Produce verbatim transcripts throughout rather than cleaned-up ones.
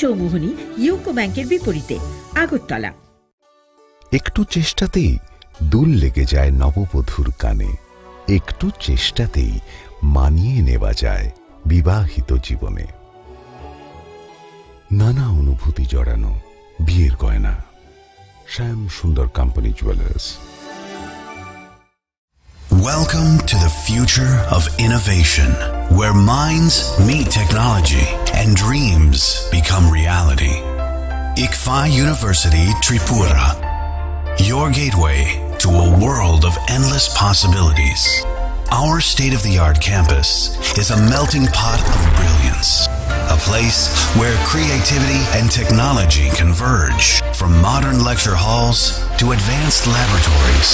চৌমুহনী ইউকো ব্যাংকের বিপরীতে আগরতলা। একটু চেষ্টাতেই দুল লেগে যায় নববধূর কানে, একটু চেষ্টাতেই মানিয়ে নেওয়া যায় বিবাহিত জীবনে। নানা অনুভূতি জড়ানো বিয়ের গয়না। শ্যাম সুন্দর company jewellers. Welcome to the future of innovation, where minds meet technology and dreams become reality. ICFAI University Tripura, your gateway to a world of endless possibilities. Our state-of-the-art campus is a melting pot of brilliance, a place where creativity and technology converge. From modern lecture halls to advanced laboratories,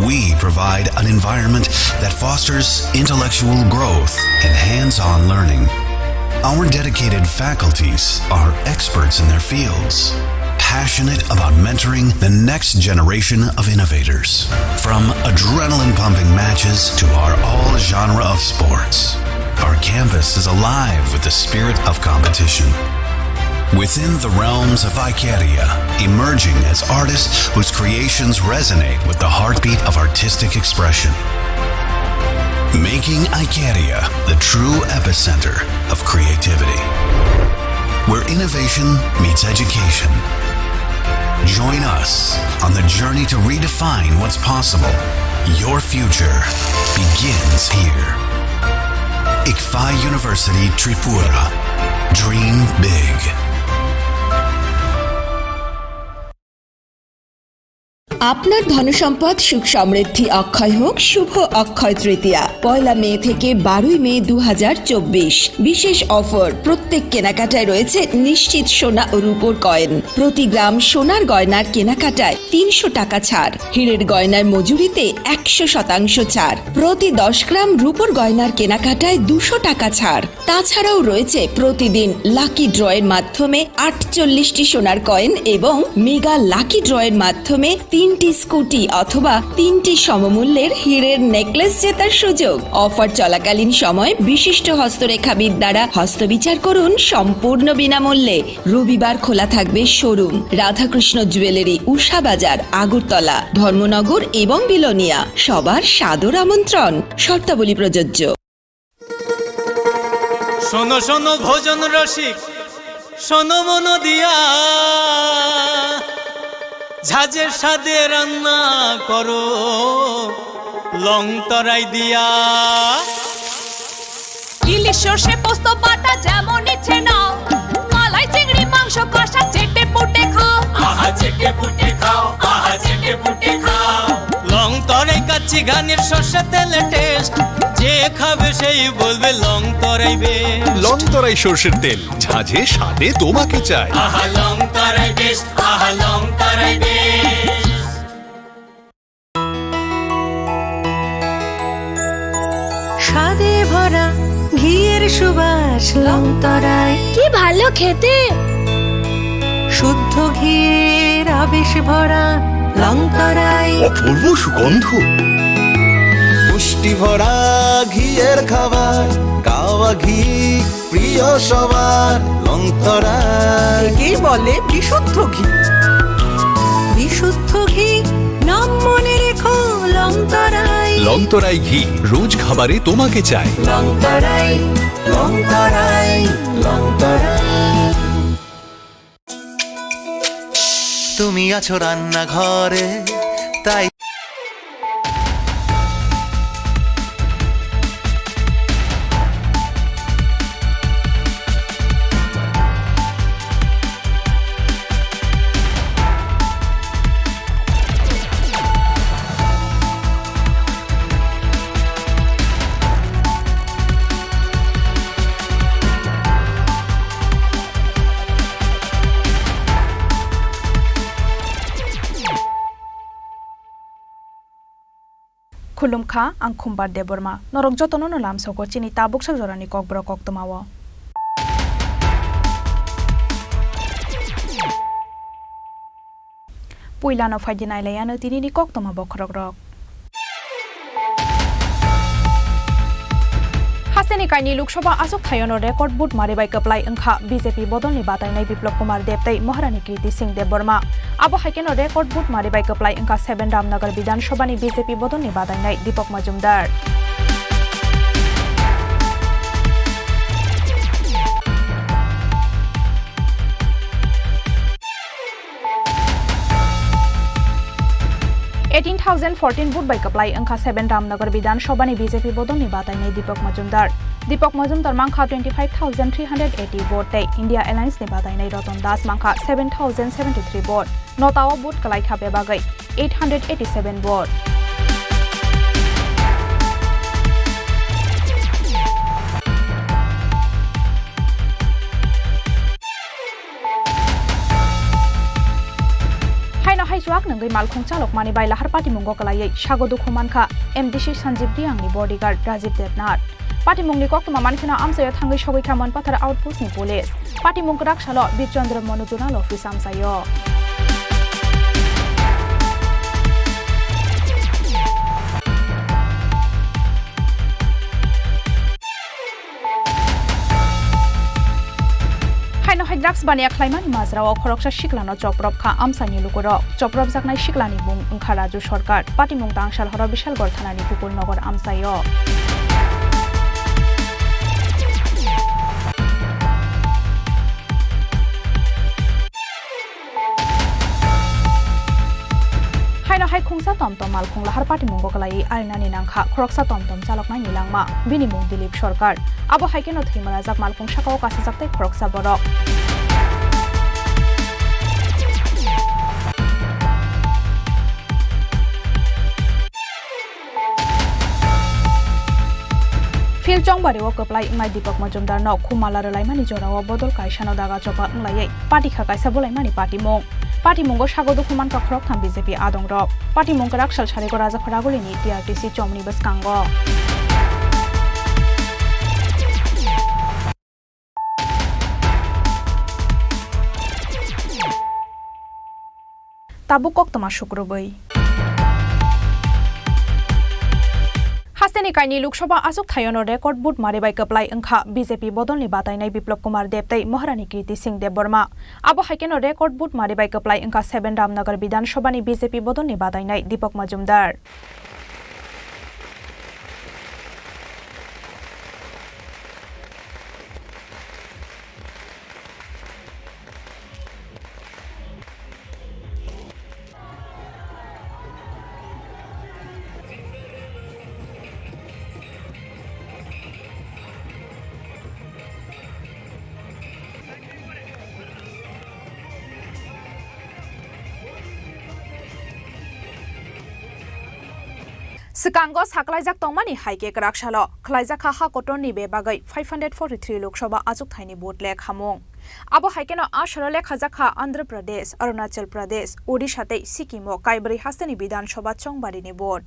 we provide an environment that fosters intellectual growth and hands-on learning. Our dedicated faculties are experts in their fields, passionate about mentoring the next generation of innovators. From adrenaline-pumping matches to our all-genre of sports, our campus is alive with the spirit of competition. Within the realms of Icaria, emerging as artists whose creations resonate with the heartbeat of artistic expression. Making Icaria the true epicenter of creativity, where innovation meets education. Join us on the journey to redefine what's possible. Your future begins here. ICFAI University Tripura. Dream big. আপনার ধনসম্পদ সুখ সমৃদ্ধি অক্ষয় হোক শুভ অক্ষয় তৃতীয়া। পয়লা মে থেকে বারোই মে দু হাজার চব্বিশ। বিশেষ অফার, প্রত্যেক কেনাকাটায় রয়েছে নিশ্চিত সোনা ও রূপোর কয়েন। প্রতি গ্রাম সোনার গয়নার কেনাকাটায় তিনশো টাকা ছাড়। হীরের গয়নার মজুরিতে একশো শতাংশ ছাড়। প্রতি দশ গ্রাম রূপোর গয়নার কেনাকাটায় দুশো টাকা ছাড়। তাছাড়াও রয়েছে প্রতিদিন লাকি ড্রয়ের মাধ্যমে আটচল্লিশটি সোনার কয়েন এবং মেগা লাকি ড্রয়ের মাধ্যমে তিনটি স্কুটি অথবা তিনটি সমমূল্যের হীরের নেকলেস জেতার সুযোগ। অফার চলাকালীন সময় বিশিষ্ট হস্তরেখাবিদ দ্বারা হস্তবিচার করুন সম্পূর্ণ বিনামূল্যে। রবিবার খোলা থাকবে শোরুম। রাধাকৃষ্ণ জুয়েলারি, উষা বাজার, আগরতলা, ধর্মনগর এবং বিলোনিয়া। সবার সাদর আমন্ত্রণ। শর্তাবলী প্রযোজ্য। শোনো শোনো ভোজন রসিক, শোনো মন দিয়া, ঝাঁঝে স্বাদে রান্না করো লং তরাই দিয়া। ইলিশ সর্ষে পোস্ত বাটা যেমন ইচ্ছে নাও, মালাই চিংড়ি মাংস কষা চেটে পুটে খাও। আহা চেটে পুটে খাও, আহা চেটে পুটে খাও। লং তরাই কাচ্চি ঘানির সর্ষে তেলে টেস্ট, যে খাবে সেই বলবে লং তরাই বেস্ট। লং তরাই সর্ষের তেল, ঝাঁঝে স্বাদে তোমাকে চাই। আহা লং তরাই বেস্ট, আহা লং তরাই বেস্ট। স্বাদে ভরা ঘিয়ের সুবাস লং তরাই। কি ভালো খেতে! শুদ্ধ ঘিয়ের আবেশ ভরা লং তরাই। অপূর্ব সুগন্ধ। পুষ্টি ভরা ঘিয়ের খাবার, গাওয়া ঘি প্রিয় সবার লং তরাই। একেই বলে বিশুদ্ধ ঘি। বিশুদ্ধ ঘি, নাম মনে রেখো লং তরাই। লং তরাই ঘি, রোজ খাবারে তোমাকে চাই। লং তরাই, লং তরাই, লং তরাই। তুমি আছো রান্নাঘরে, তাই Khulumkha, ang Khumbar Debbarma. Norok jotono no lamsogo chini tabuk sak jorani kokborok koktwmao. Puilano phaidi nailaiano tinini koktwma bokhorokrok. Hasteni Kaini Lok Sabha achuk thaiono record vote mari bai kwplai wngkha B J P bodolni batainai Biplab Kumar Deb tei Maharani Kirti Singh Debbarma. Abo hai kheno record vote mari bai kwplai wngkha seven Ramnagar Bidhan Sabhani B J P bodolni batainai Deepak Majumdar. Eighteen thousand fourteen vote bai kwplai wngkha seven Ramnagar Bidhan Sabhani B J P bodolni batainai Deepak Majumdar. Deepak Majumdar mankha twenty five thousand three hundred eighty vote tei India Alliance ni batainai Ratan Das mankha seven thousand seventy three vote. Notao vote kwlaikha bebagwi eight hundred eighty seven vote. Haino hai chuak nungwi malkhung chalokmani bai lahar patimungo kwlaiwi sago dukhu mankha M D C Sanjib Reang ni bodyguard Rajiv Debnath. Patimungni koktwma mankheno amchaio thangwi sogwi kha Manpathar outpost ni police. Patimung kwrak salo Bir Chandra Manu Zonal Office amchaio. Haino hai drugs baniya khlaimani majrao khoroksa siklano choprop kha amchaini lukurok. Chopropjaknai siklani mung wngkha Raju Sarkar. Patimung tang sal horo Bishalgarh thanani Gokul Nagar amchaio. Haino hai khungsa tomtom malkhung lahar patimungo kwlaiwi arinani nangkha khoroksa tomtom chaloknaini langma, bini mung Dilip Sarkar. Abo hai kheno thwimarajak malkhung sakao kasijak tei khoroksa borok. Field Chongbari o kwplai wngnai Deepak Majumdar no khumala rwlaimani jorao bodol kaisano daga chopa wnglaiwi patikha kaisa bolaimani patimung. Patimungo sago dukhu mankha khoroktham B J P adongrok. Patimung kwrak sal sarigo Rajaphara Gulini T R T C chomni bwskango. Tabuk koktwma sukrubwi. Hasteni kaini Lok Sabha achuk thaiono record vote mari bai kwplai wngkha B J P bodolni batainai Biplab Kumar Deb tei Maharani Kirti Singh Debbarma. Abo hai kheno record vote mari bai kwplai wngkha seven Ramnagar Bidhan Sabhani B J P bodolni batainai Deepak Majumdar. Swkango saklaijak tongmani hai khe kwrak salo khwlaijak kha ha kotorni bebagwi five hundred forty three Lok Sabha achuk thaini vote lekhamung. Abo hai kheno a salo lekhajak kha Andhra Pradesh, Arunachal Pradesh, Odisha tei Sikkim o kaibrwi hasteni Bidhan Sabha chongbarini vote.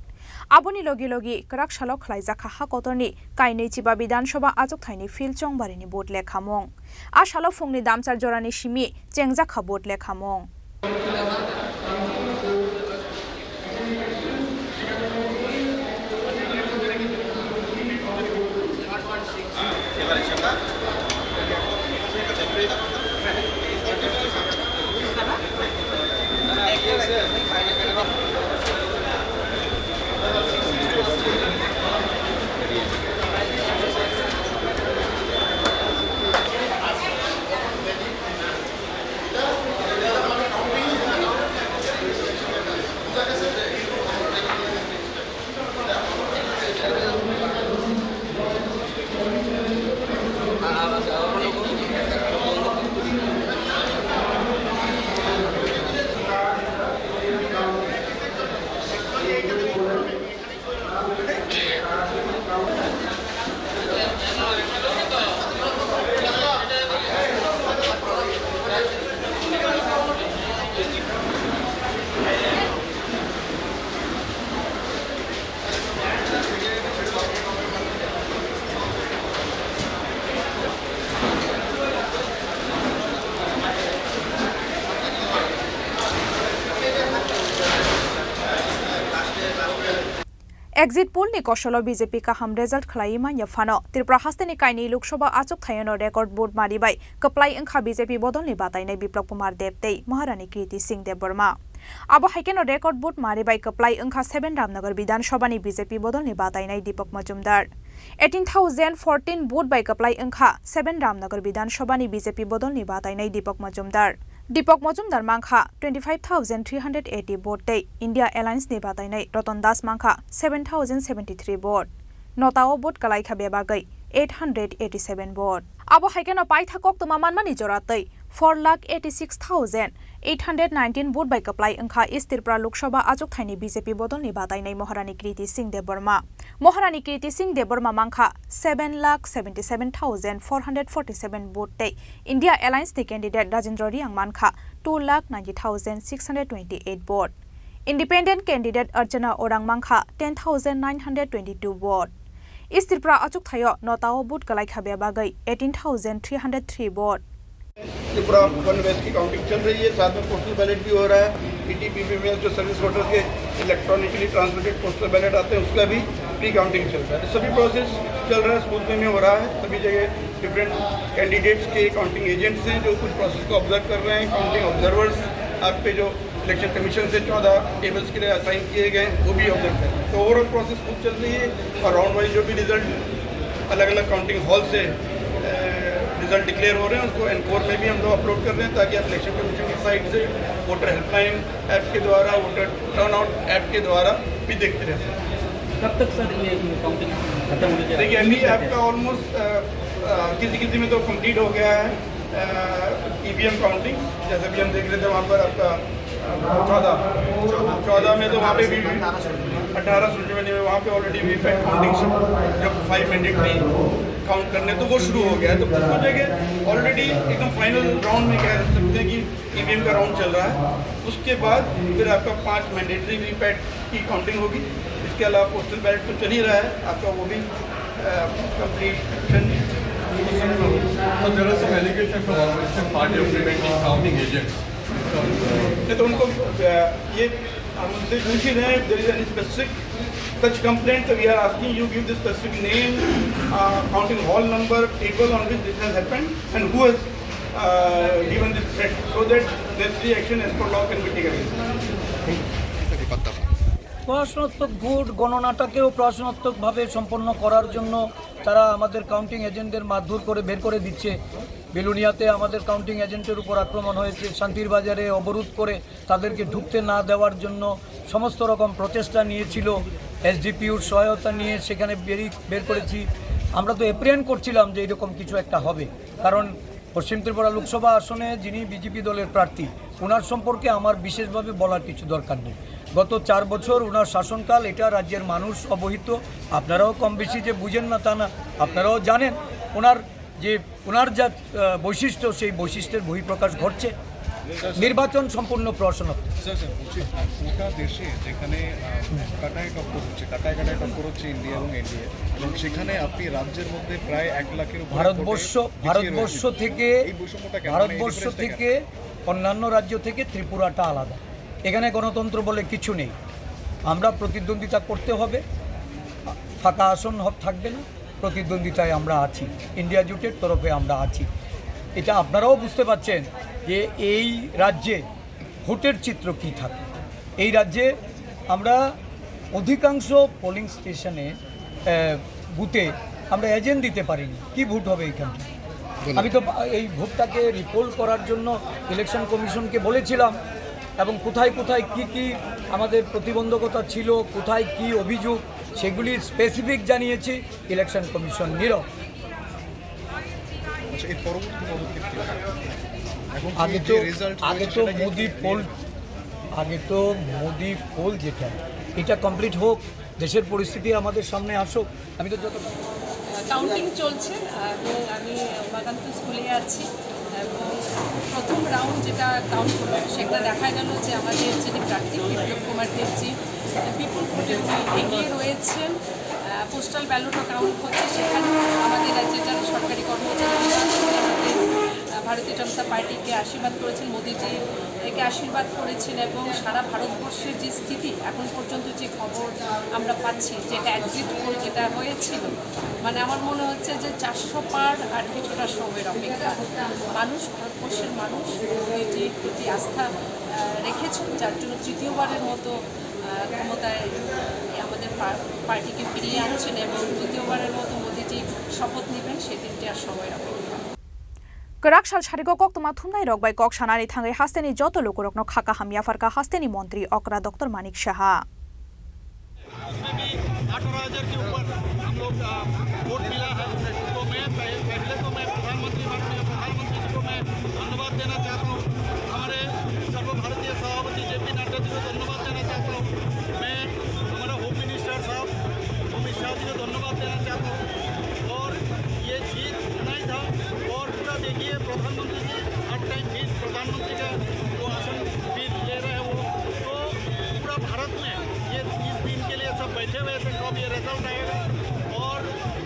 Aboni logi logi kwrak salo khwlaijak kha ha kotorni kainwi chiba Bidhan Sabha achuk thaini field chongbarini vote lekhamung. A salo phungni damchar jorani simi chengjak kha vote lekhamung. Exit poll ni kosolo B J P kaham result khlaiwi manya phano, Tripura hasteni kainwi Lok Sabha achukthayano record vote mari bai kwplai wngkha B J P bodolni batainai Biplab Kumar Deb tei Maharani Kriti Singh Debbarma. Abo hai kheno record vote mari bai kwplai wngkha seven Ramnagar Bidhan Sabha ni B J P bodolni batainai Deepak Majumdar. Eighteen thousand fourteen vote bai kwplai wngkha seven Ramnagar Bidhan Sabha ni B J P bodolni batainai Deepak Majumdar. Deepak Majumdar mankha twenty five thousand three hundred eighty vote tei India Alliance ni batainai Ratan Das mankha seven thousand seventy three vote. Notao vote kwlaikha bebagwi eight hundred eighty seven vote. Abo hai kheno paitha koktwma manmani jora tei four lakh eighty six thousand eight hundred nineteen vote bai kwplai wngkha East Tripura Lok Sabha achukthayni B J P bodolni batainai Maharani Kriti Singh Debbarma. Maharani Kriti Singh Debbarma mankha seven lakh seventy seven thousand four hundred forty seven vote tei India Alliance ni candidate Rajendra Reang mankha two lakh ninety thousand six hundred twenty eight vote. Independent candidate Archana Orang mankha ten thousand nine hundred twenty two vote. East Tripura achukthayano notao vote kwlaikha bebagwi eighteen thousand three hundred three vote. Tripura one West की counting चल रही है, साथ में postal ballot भी हो रहा है। ईटीपीबी में जो सर्विस वोटर्स के इलेक्ट्रॉनिकली ट्रांसमिटेड पोस्टल बैलेट आते हैं, उसका भी प्री काउंटिंग चल रहा है। सभी प्रोसेस चल रहा है, स्मूथ वे में हो रहा है। सभी जगह डिफरेंट कैंडिडेट्स के काउंटिंग एजेंट्स हैं जो कुछ प्रोसेस को ऑब्जर्व कर रहे हैं। काउंटिंग ऑब्जर्वर्स आपके जो इलेक्शन कमीशन से चौदह टेबल्स के लिए असाइन किए गए हैं, वो भी ऑब्जर्व कर रहे हैं। तो ओवरऑल प्रोसेस स्मूथ चल रही है और राउंड वाइज जो भी रिजल्ट अलग अलग काउंटिंग हॉल से रिजल्ट डिक्लेयर हो रहे हैं, उसको एनकोर में भी हम लोग अपलोड कर रहे हैं, ताकि आप इलेक्शन कमीशन की साइट से वोटर हेल्पलाइन ऐप के द्वारा, वोटर टर्नआउट ऐप के द्वारा भी देखते रहते हैं। कब तक सर ये काउंटिंग खत्म होने जा रहा देखिए, है? अभी उम्मीद करते आपका ऑलमोस्ट किसी किसी में तो कंप्लीट हो गया है ईवीएम काउंटिंग। जैसे भी हम देख रहे थे, वहाँ पर आपका चौदह चौदह में तो वहाँ पे भी अठारह सुनने में वहाँ पे ऑलरेडी वीवीपैट काउंटिंग, जब फाइव मैंडेटरी काउंट करने, तो वो शुरू हो गया है। तो कुछ कुछ जगह ऑलरेडी एकदम फाइनल राउंड में कह सकते हैं कि ईवीएम का राउंड चल रहा है। उसके बाद फिर आपका पांच मैंडेटरी वीवीपैट की काउंटिंग होगी। इसके अलावा पोस्टल बैलेट तो चल ही रहा है, आपका वो भी completion So there are some allegations from opposition party of preventing counting agents. नहीं तो उनको अ, ये हम उनसे पूछ ही रहे हैं, there is any specific such complaint, so we are asking you give the specific name, uh, counting hall number, table on which this has happened, and who has uh, given this threat, so that necessary action as per law can be taken. প্রশ্নোত্তর ভোট গণনাটাকেও প্রশ্নোত্তরভাবে সম্পন্ন করার জন্য তারা আমাদের কাউন্টিং এজেন্টদের মারধর করে বের করে দিচ্ছে। বিলোনিয়াতে আমাদের কাউন্টিং এজেন্টের উপর আক্রমণ হয়েছে, শান্তির বাজারে অবরোধ করে তাদেরকে ঢুকতে না দেওয়ার জন্য সমস্ত রকম প্রচেষ্টা নিয়েছিল। এসডিপিওর সহায়তা নিয়ে সেখানে বেরিয়ে বের করেছি। আমরা তো এপ্রিহেন্ড করছিলাম যে এরকম কিছু একটা হবে, কারণ পশ্চিম ত্রিপুরা লোকসভা আসনে যিনি বিজেপি দলের প্রার্থী, ওনার সম্পর্কে আমার বিশেষভাবে বলার কিছু দরকার নেই। গত চার বছর ওনার শাসনকাল, এটা রাজ্যের মানুষ অবহিত। আপনারাও কম বেশি যে বুঝেন না তা না, আপনারাও জানেন ওনার যে ওনার যা আহ, বৈশিষ্ট্য, সেই বৈশিষ্ট্যের বহিঃপ্রকাশ ঘটছে। নির্বাচন সম্পূর্ণ প্রশ্ন। স্যার স্যার বলছি, গোটা দেশে যেখানে আহ, কাটায় টক্কর হচ্ছে, কাটায় কাটায় টক্কর হচ্ছে ইন্ডিয়া এবং এনডিএ, এবং সেখানে আপনি রাজ্যের মধ্যে প্রায় এক লাখের উপরে ভারতবর্ষ ভোটে পিছিয়ে ভারতবর্ষ রয়েছেন। থেকে এই বৈষম্যটা কেন? মানে, এই ভারতবর্ষ ডিফারেন্সটা কেন? থেকে অন্যান্য রাজ্য থেকে ত্রিপুরাটা আলাদা। এখানে গণতন্ত্র বলে কিছু নেই। আমরা প্রতিদ্বন্দ্বিতা করতে হবে, ফাঁকা আসন হ- থাকবে না। প্রতিদ্বন্দ্বিতায় আমরা আছি, ইন্ডিয়া জোটের তরফে আমরা আছি। এটা আপনারাও বুঝতে পারছেন যে এই রাজ্যে ভোটের চিত্র কী থাকে। এই রাজ্যে আমরা অধিকাংশ পোলিং স্টেশনে আহ, বুথে আমরা এজেন্ট দিতে পারিনি। কি ভোট হবে এইখানে? আমি তো বা- এই ভোটটাকে রিপোর্ট করার জন্য ইলেকশন কমিশনকে বলেছিলাম, এবং কোথায় কোথায় কি কি আমাদের প্রতিবন্ধকতা ছিল, কোথায় কি অভিযোগ, সেগুলি স্পেসিফিক জানিয়েছি। ইলেকশন কমিশন নীরব। আচ্ছা, এর পরবর্তী পদক্ষেপ কি? এখন কি আগে যে তো রেজাল্ট আগে রয়েছে, তো সেটা কি মোদি পোল আগে তো মোদি পোল যেটা, এটা কমপ্লিট হোক। দেশের পরিস্থিতি আমাদের সামনে আসুক। আমি তো যত কাউন্টিং চলছে এবং আমি উমাকান্ত স্কুলে আছি এবং প্রথম রাউন্ড যেটা কাউন্ট হলো সেটা দেখা গেল যে আমাদের যিনি প্রার্থী বিপ্লব কুমার দেবজি বিপুল ভোটে উনি এগিয়ে রয়েছেন। পোস্টাল ব্যালটও কাউন্ট হচ্ছে, সেখানে আমাদের রাজ্যের যারা সরকারি কর্মচারী আছেন, আমাদের ভারতীয় জনতা পার্টিকে আশীর্বাদ করেছেন, মোদিজিকে আশীর্বাদ করেছেন এবং সারা ভারতবর্ষের যে স্থিতি, এখন পর্যন্ত যে খবর আমরা পাচ্ছি, যেটা এক্সিট পোল যেটা হয়েছিল, মানে, আমার মনে হচ্ছে যে চারশো পার আর কিছুটা সময়ের অপেক্ষা। মানুষ, ভারতবর্ষের মানুষ মোদিজির প্রতি আস্থা, আহ, রেখেছেন, যার জন্য তৃতীয়বারের মতো, আহ, ক্ষমতায় আমাদের পা-, পার্টিকে ফিরিয়ে আনছেন এবং তৃতীয়বারের মতো মোদিজি শপথ নেবেন, সেদিনটি আর সময়ের অপেক্ষা। Kwrak sal sarigo koktwma thumnai rok bai kok sanani thangwi hasteni joto lukurokno kha kaham yapharkha hasteni montri okra Doctor Manik Saha. उसमें भी अठारह हज़ार के ऊपर हम लोग, आ, वोट मिला है। तो मैं पह-, पहले तो मैं प्रधानमंत्री, माननीय प्रधानमंत्री जी को मैं धन्यवाद देना चाहता हूँ। हमारे सर्वभारतीय सभापति जेपी नड्डा जी को धन्यवाद देना चाहता हूँ। मैं हमारा होम मिनिस्टर साहब अमित शाह जी को धन्यवाद देना चाहता हूँ। और ये जीत नहीं था। और पूरा देखिए, प्रधानमंत्री जी हर टाइम फिर प्रधानमंत्री का वो आसन फिर ले रहे हैं वो। तो पूरा भारत में ये इस दिन के लिए सब बैठे हुए थे, कब ये रिजल्ट आएगा। और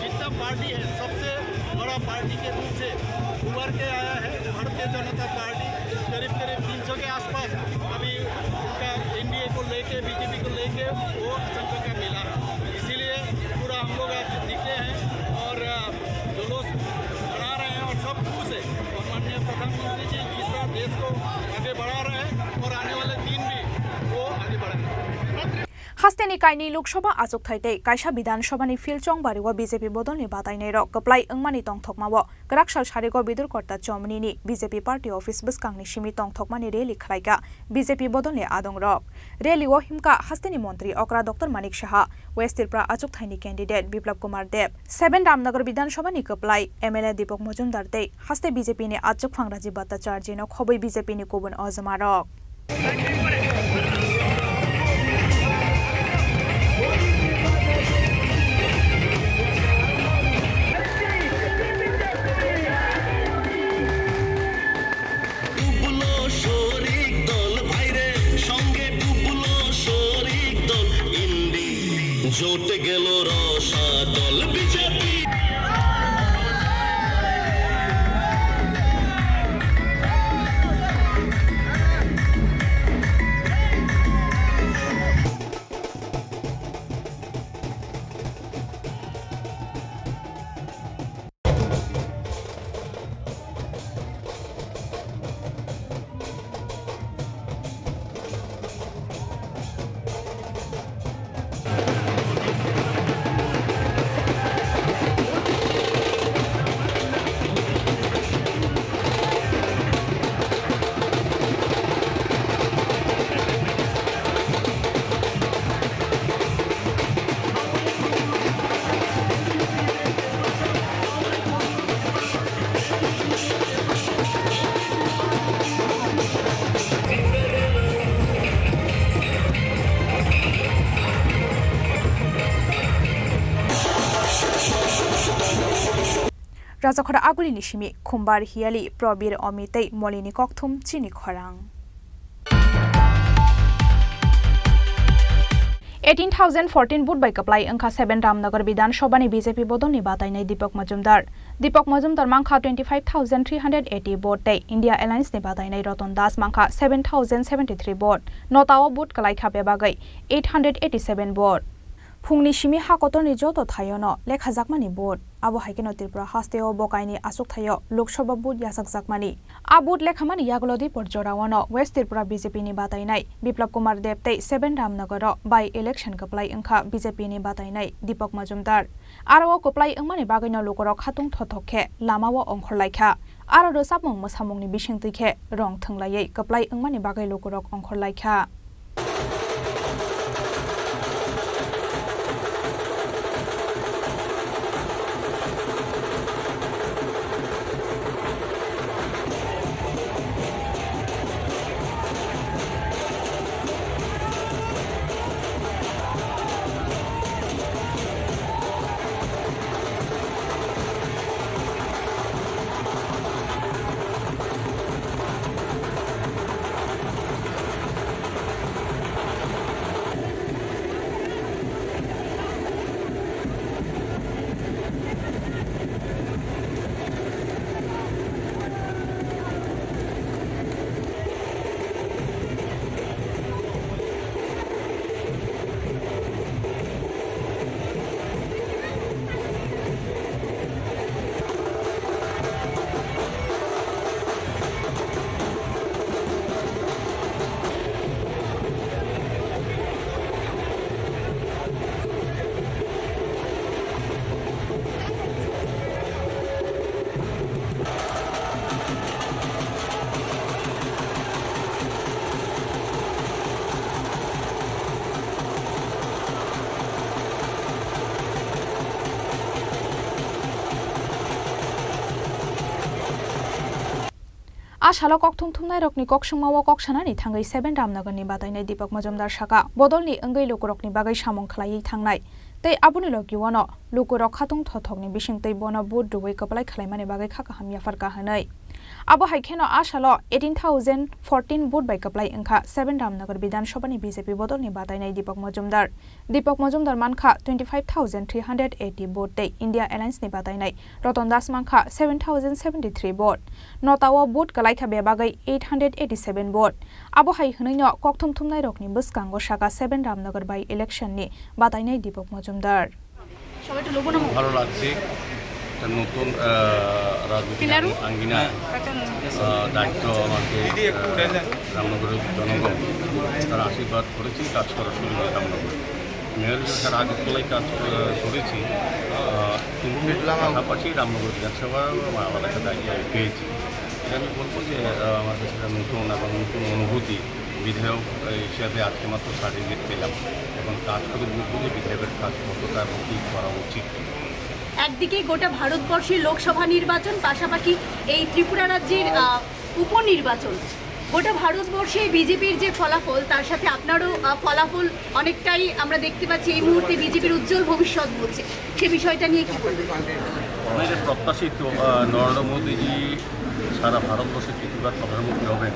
जितना पार्टी है, सबसे बड़ा पार्टी के रूप से उभर के आया है भारतीय जनता पार्टी। करीब करीब तीन सौ के आसपास अभी उनका एनडीए को लेके, बीजेपी को लेके वो जनता का मिला है। इसीलिए पूरा हम लोग आज निकले हैं और, अ, जुलूस मना रहे हैं और सब खुश है। और माननीय प्रधानमंत्री जी जिस तरह देश को आगे बढ़ा रहे हैं और आने वाले दिन भी वो आगे बढ़ाएंगे। Hasteni kainwi Lok Sabha achukthai tei kaisa Bidhan Sabha ni field chongbari o B J P bodol ni batai nai rok kwplai wngmani tongthokma o kwrak sal sarigo Bidurkorta Chomni ni B J P party office bwskang ni simi tongthokmani rally khlaikha B J P bodol ni adong rok. Rally o himkha hasteni montri okra Doctor Manik Saha, West Tripura achukthai ni candidate Biplab Kumar Deb, seven Ramnagar Bidhan Sabha ni kwplai M L A Deepak Majumdar tei haste B J P ni achukphang Rajiv Bhattacharjee no khobwi B J P ni kubun ojma rok. Dublo shorik dol bhaire, songe dublo shorik dol indi, jote gelo rosha dol B J P. Rajakhora Aguli ni simi Khumbar Hiali, Probir Omi tei Molini kokthum chini khorang. Eighteen thousand fourteen vote bai kwplai wngkha seven Ramnagar Bidhan Sabha ni B J P bodol ni batainai Deepak Majumdar. Deepak Majumdar mankha twenty five thousand three hundred eighty vote tei India Alliance ni batainai Ratan Das mankha seven thousand seventy three vote. Nota o vote kwlaikha bebagwi eight hundred eighty seven vote. Phungni simi ha kotorni joto thaiono lekhajakmani vote. Abo hai kheno Tripura hasteo bo kainwi achukthai o Lok Sabha vote yachakjakmani. A vote lekhamani yagulo Dipor joraono West Tripura B J P ni batainai Biplab Kumar Deb tei seven Ramnagar o by election kwplai wngkha B J P ni batainai Deepak Majumdar. Aro o kwplai wngmani bagwino lukurok khatung thothok khe lamao ongkhorlaikha. Aro rwchapmung mwsamungni bisingtwi khe rong thwnglaiwi kwplai wngmani bagwi lukurok ongkhorlaikha. A salo kokthum thumnairokni kokswngmao kok sanani thangwi Seven Ramnagarni batainai Deepak Majumdar saka, bodolni wngwi lukurokni bagwi samung khlaiwi thangnai tei aboni logi uano lukurok khatung thothokni bisingtwi bono vote rwui kwplai khlaimani bagwi kha kaham yapharkha hwnwi. Abo hai kheno a salo eighteen thousand fourteen vote bai kwplai wngkha Seven Ramnagar Bidhan Sabhani B J P bodolni batainai Deepak Majumdar. Deepak Majumdar mankha twenty five thousand three hundred eighty vote tei India Alliance ni batainai Ratan Das mankha seven thousand seventy three vote. Notao vote kwlaikha bebagwi eight hundred eighty seven vote. Abo hai hwnwino kokthum thumnairokni bwskango saka Seven Ramnagar by election ni batainai Deepak Majumdar. সবাই একটু লোবো না। ভালো লাগছে। একটা নতুন, আহ, রাজনৈতিক আঙ্গিনা, আহ, দায়িত্ব আমাকে, আহ, রামনগরের জনগণ তারা আশীর্বাদ করেছেন, কাজ করার সুযোগ হয়েছে রামনগর। মেয়র হিসেবে সারা আগরতলায় কাজ, আহ, করেছি। আহ, কিন্তু পাশাপাশি রামনগর বিধানসভায় আমার একটা দায়িত্ব আমি পেয়েছি। এটা আমি বলবো যে, আহ, আমার কাছে একটা নতুন এবং নতুন অনুভূতি। বিধায়ক হিসাবে আজকে মাত্র সার্টিফিকেট পেলাম। এখন কাজ করে বুঝবো যে বিধায়কের কাজ কতটা এবং কি করা উচিত। একদিকে গোটা ভারতবর্ষে লোকসভা নির্বাচন, পাশাপাশি এই ত্রিপুরা রাজ্যের, আহ, উপনির্বাচন। গোটা ভারতবর্ষে বিজেপির যে ফলাফল, তার সাথে আপনারও, আহ, ফলাফল অনেকটাই আমরা দেখতে পাচ্ছি এই মুহূর্তে বিজেপির উজ্জ্বল ভবিষ্যৎ বলছে। সে বিষয়টা নিয়ে কি বলবেন? আমাদের প্রত্যাশিত, আহ, নরেন্দ্র মোদীজি সারা ভারতবর্ষে তৃতীয়বার প্রধানমন্ত্রী হবেন,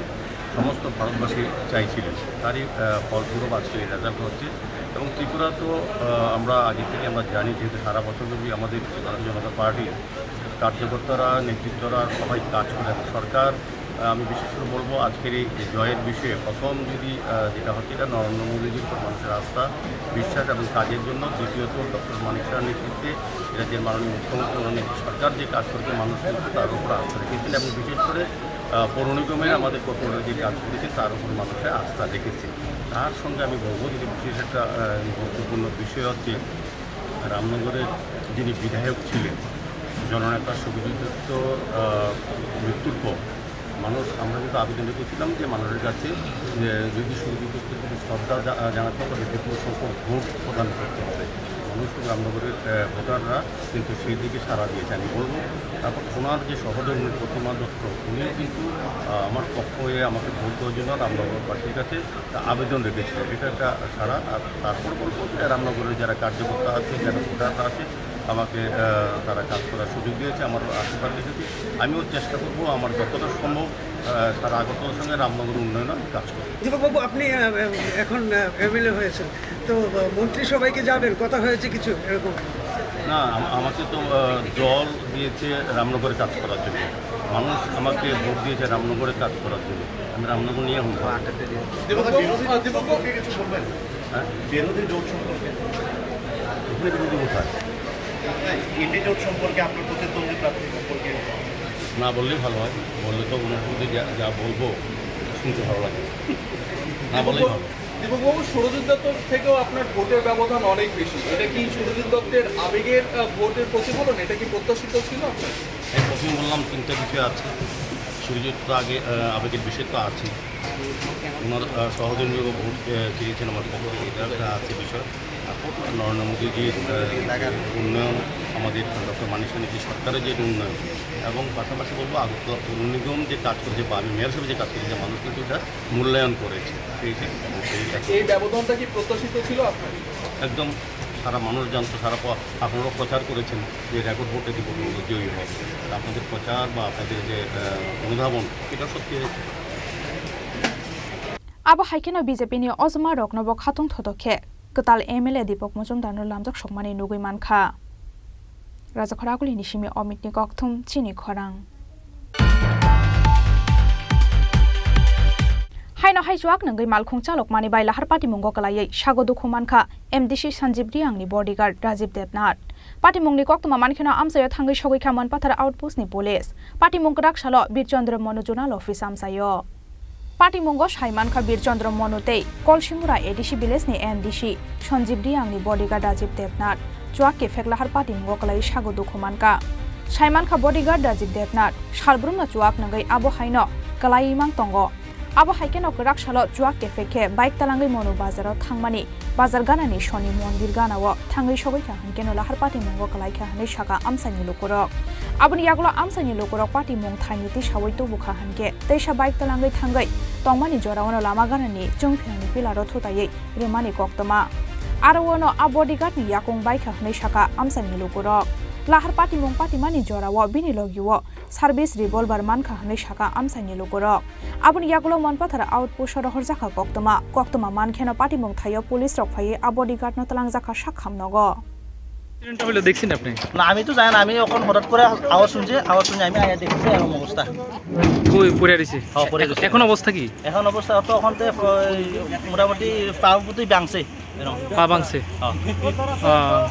সমস্ত ভারতবাসী চাইছিলেন। তারই, আহ, ফলস্বরূপ আজকে এই রেজাল্ট হচ্ছে। এবং ত্রিপুরা তো, আহ, আমরা আগে থেকে আমরা জানি, যেহেতু সারা বছর ব্যাপী আমাদের ভারতীয় জনতা পার্টির কার্যকর্তারা, নেতৃত্বরা সবাই কাজ করে। এবং সরকার, আহ, আমি বিশেষ করে বলবো, আজকের এই জয়ের বিষয়ে প্রথম যদি, আহ, যেটা হচ্ছে, এটা নরেন্দ্র মোদীজির উপর মানুষের আস্থা, বিশ্বাস এবং কাজের জন্য। দ্বিতীয়ত, ডক্টর মানিক সাহার নেতৃত্বে এ রাজ্যের মাননীয় মুখ্যমন্ত্রী, মাননীয় সরকার যে কাজ করছে, মানুষ কিন্তু তার উপর আস্থা রেখেছেন। এবং বিশেষ করে, আহ, পৌর নিগমের আমাদের কর্পোরেটর যে কাজ করেছে, তার উপর মানুষের আস্থা রেখেছে। তার সঙ্গে আমি বলবো যে বিশেষ একটা, আহ, গুরুত্বপূর্ণ বিষয় হচ্ছে রামনগরের যিনি বিধায়ক ছিলেন, জননেতা সুবিদ্যুৎ দত্ত, আহ, মৃত্যুর পর মানুষ, আমরা কিন্তু আবেদন রেখেছিলাম যে মানুষের কাছে যে যদি সুবিদ্যুৎ দত্তকে শ্রদ্ধা জা-, জানাতে হবে, বিপুল সংখ্যক ভোট প্রদান করতে হবে। মানুষ কিন্তু রামনগরের, আহ, ভোটাররা কিন্তু সেই দিকে সাড়া দিয়েছে, আমি বলবো। তারপর ওনার যে সহধর্মী প্রতিমা দত্ত, উনিও কিন্তু, আহ, আমার পক্ষ হয়ে আমাকে ভোট দেওয়ার জন্য রামনগরবাসীর কাছে আবেদন রেখেছিলেন। এটা একটা সাড়া। আর তারপর বলবো যে রামনগরের যারা কার্যকর্তা আছে, যারা ভোটাররা আছে, আমাকে, আহ, তারা কাজ করার সুযোগ দিয়েছে, আমার আশীর্বাদ রেখেছে। আমিও চেষ্টা করবো আমার যতটা সম্ভব, আহ, সারা আগরতলার সঙ্গে রামনগর উন্নয়নে আমি কাজ করবো। দীপকবাবু, আপনি, আহ, এখন, আহ, এমএলএ হয়েছেন, তো, আহ, মন্ত্রিসভায় কি যাবেন? কথা হয়েছে কিছু এরকম? না, আম-, আমাকে তো, আহ, দল দিয়েছে রামনগরে কাজ করার জন্য, মানুষ আমাকে ভোট দিয়েছে রামনগরে কাজ করার জন্য। আমি রামনগর নিয়ে এখন ভাবি। দীপকবাবু, আহ, দীপকবাবু, কিছু বলবেন? হ্যাঁ? বিরোধী জোট সম্পর্কে? এখানে বিরোধী কোথায়? ইন্ডি জোট সম্পর্কে, আপনার প্রতিদ্বন্দ্বী প্রার্থী সম্পর্কে? না বললেই ভালো হয়, বললে তো ওনার মধ্যে যা, যা বলবো শুনতে ভালো লাগে, না বললেই ভালো। দীপকবাবু, সুরজিৎ দত্তর থেকেও আপনার ভোটের ব্যবধান অনেক বেশি, এটা কি সুরজিৎ দত্তের আবেগের, আহ, ভোটের প্রতিফলন? এটা কি প্রত্যাশিত ছিল আপনার? আমি প্রথমে বললাম তিনটা বিষয় আছে। সুরজিৎ তো আগে, আহ, আবেগের বিষয় তো আছে, ওনার, আহ, সহধর্মীয় ভোট, আহ, চেয়েছেন আমার পক্ষ থেকে, এটা একটা আছে বিষয়। আর নরেন্দ্র মোদীজির, আহ, উন্নয়ন, আমাদের ডক্টর মানিক সাহার যে সরকারের যে উন্নয়ন, এবং পাশাপাশি বলবো আগরতলা পৌর নিগম যে কাজ করেছে বা আমি মেয়র হিসেবে যে কাজ করেছি, মানুষ কিন্তু এটা মূল্যায়ন করেছে। এই যে, এই যে এই ব্যবধানটা কি প্রত্যাশিত ছিল আপনার? একদম সারা মানুষ জানতো, সারা প-, আপনারাও প্রচার করেছেন যে রেকর্ড ভোটে দীপক মণ্ডল জয়ী হয়। আর আপনাদের প্রচার বা আপনাদের যে, আহ, অনুধাবন, এটা সত্যি হয়েছে। Abo hai kheno B J P ni ojma rokno bo khatung thotok khe kwtal M L A Deepak Majumdar no lamjak sokmani nugwi mankha. Rajakhor Aguli ni simi Omit ni kokthum chini khorang. Haino hai chuak nungwi malkhung chalokmani bai lahar patimungo kwlaiwi sago dukhu mankha M D C Sanjib Reang ni bodyguard Rajiv Debnath. Patimung ni koktwma mankheno amchaio thangwi sogwi kha Manpathar outpost ni police. Patimung kwrak salo Bir Chandra Manu zonal office amchaio. Patimungo sai mankha Bir Chandra Manu tei Kolsimura A D C village ni M D C Sanjib Reang ni bodyguard Rajiv Debnath. Chuak kephek lahar patimungo kwlaiwi sago dukhu mankha. Sai mankha bodyguard Rajiv Debnath salbrumno chuak nungwi abo haino kwlaiwi mang tongo. Abo hai kheno kwrak salo chuak kephek khe bike talangwi Monu bazaro thangmani bazar ganani Soni mondir ganao thangwi sogwi kha hwnkhe no lahar patimungo kwlai kha hwnwi sakha amchaini lukurok. Aboni yagulo amchaini lukurok patimung thaini tisaui tubu kha hwnkhe teisa bike talangwi thangwi tongmani jorao no lama ganani chwngphirangni pillar-o thutaiwi rwmani koktwma. Aro-o no a bodyguard-ni yakung bai kha hwnwi sakha amchaini lukurok. Lahar patimung patimani jorao bini logio service revolver man kha hwnwi sakha amchaini lukurok. Aboni yagulo Monpathar outpost-o rohorjakha koktwma. Koktwma man kheno patimung thaio police rok phaiwi a bodyguard-no twlangjakha sakham nogo. Incident-টা হলো দেখছেন আপনি? না, আমি তো জানি না, আমি এখন হঠাৎ করে আওয়াজ শুনছি, আওয়াজ শুনে আমি আয়া দেখছি এরকম অবস্থা। কই পড়ে রইছে? হ্যাঁ, পড়ে রইছে। এখন অবস্থা কি? এখন অবস্থা তো ওখান থেকে ওই মোটামুটি পা পুতি ভাঙছে এরকম। পা ভাঙছে? হ্যাঁ। আহ,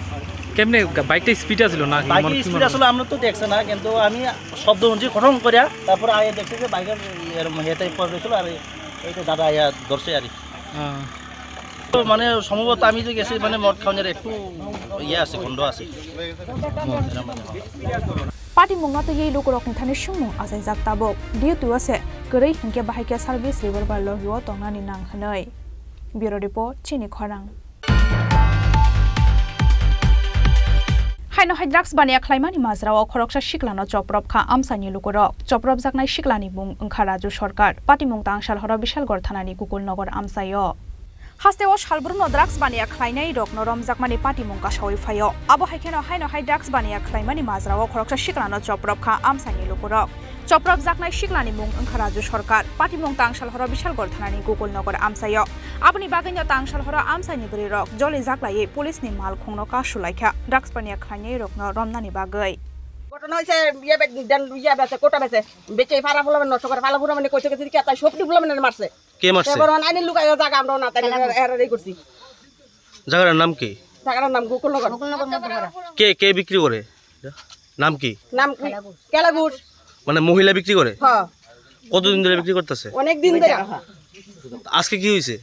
কেমনে গা-, বাইকটা স্পিড আছিল না কি? বাইকের মনে কি স্পিড মনে আসলে আমরা তো দেখছে না, কিন্তু আমি শব্দ শুনছি খটং করে, তারপরে আয়া দেখছি যে বাইকের এরকম হেতে পড়ে রইছিল আর এই তো দাদা আয়া ধরছে আর কি। আহ। তো মানে সম্ভবত আমি যে গেছি মানে মদ খাওয়ানোর একটু ইয়ে আছে, গন্ধ আছে। Patimungno twiwi lukurokni thani swngmung achaijak tabuk. Duty-o se kwrwi hinkhe bahai khe service revolver logio tongnani nang hwnwi. Bureau Report, Chini Khorang. Haino hai drugs baniya khlaimani majrao khoroksa siklano choprop kha amchaini lukurok. Chopropjaknai siklani mung wngkha Raju Sarkar. Patimung tangsalhoro Bishalgarh thanani Gokulnagar amchaio. Hasteo salbrumno drugs baniya khlainai rokno romjakmani patimung kasaui phaio. Abo hai kheno haino hai drugs baniya khlaimani majrao khoroksa siklano choprop kha amchaini lukurok. Chopropjaknai siklani mung wngkha Raju Sarkar. Patimung tangsalhoro Bishalgarh thanani Gokulnagar amchaio. Aboni bagwino tangsalhoro amchaini bwrwirok joli jaklaiwi police ni malkhungno kasu laikha drugs baniya khlainai rokno romnani bagwi. ঘটনা হয়েছে, ইয়ে বে-, দেন, ইয়ে বেচে, কোটা বেচে, বেচে এই ফারা ফুলা মানে নষ্ট করে, ফালা ফুলা মানে কইছে, কইছে, কি, তাই সবটি ফুলা মানে মারছে। কে মারছে? এবার মানে আইনি লুকাইয়া জায়গা আমরাও না, তাই এরা, এরা রেডি করছি। জায়গাটার নাম কি? জায়গাটার নাম গোকুলনগর। গোকুলনগর মধ্যপাড়া। কে, কে বিক্রি করে? নাম কি? নাম কি? কেলা ঘোষ। কেলা ঘোষ। মানে মহিলা বিক্রি করে? হ্যাঁ। কতদিন ধরে বিক্রি করতেছে? অনেক দিন ধরে। আজকে কি হয়েছে?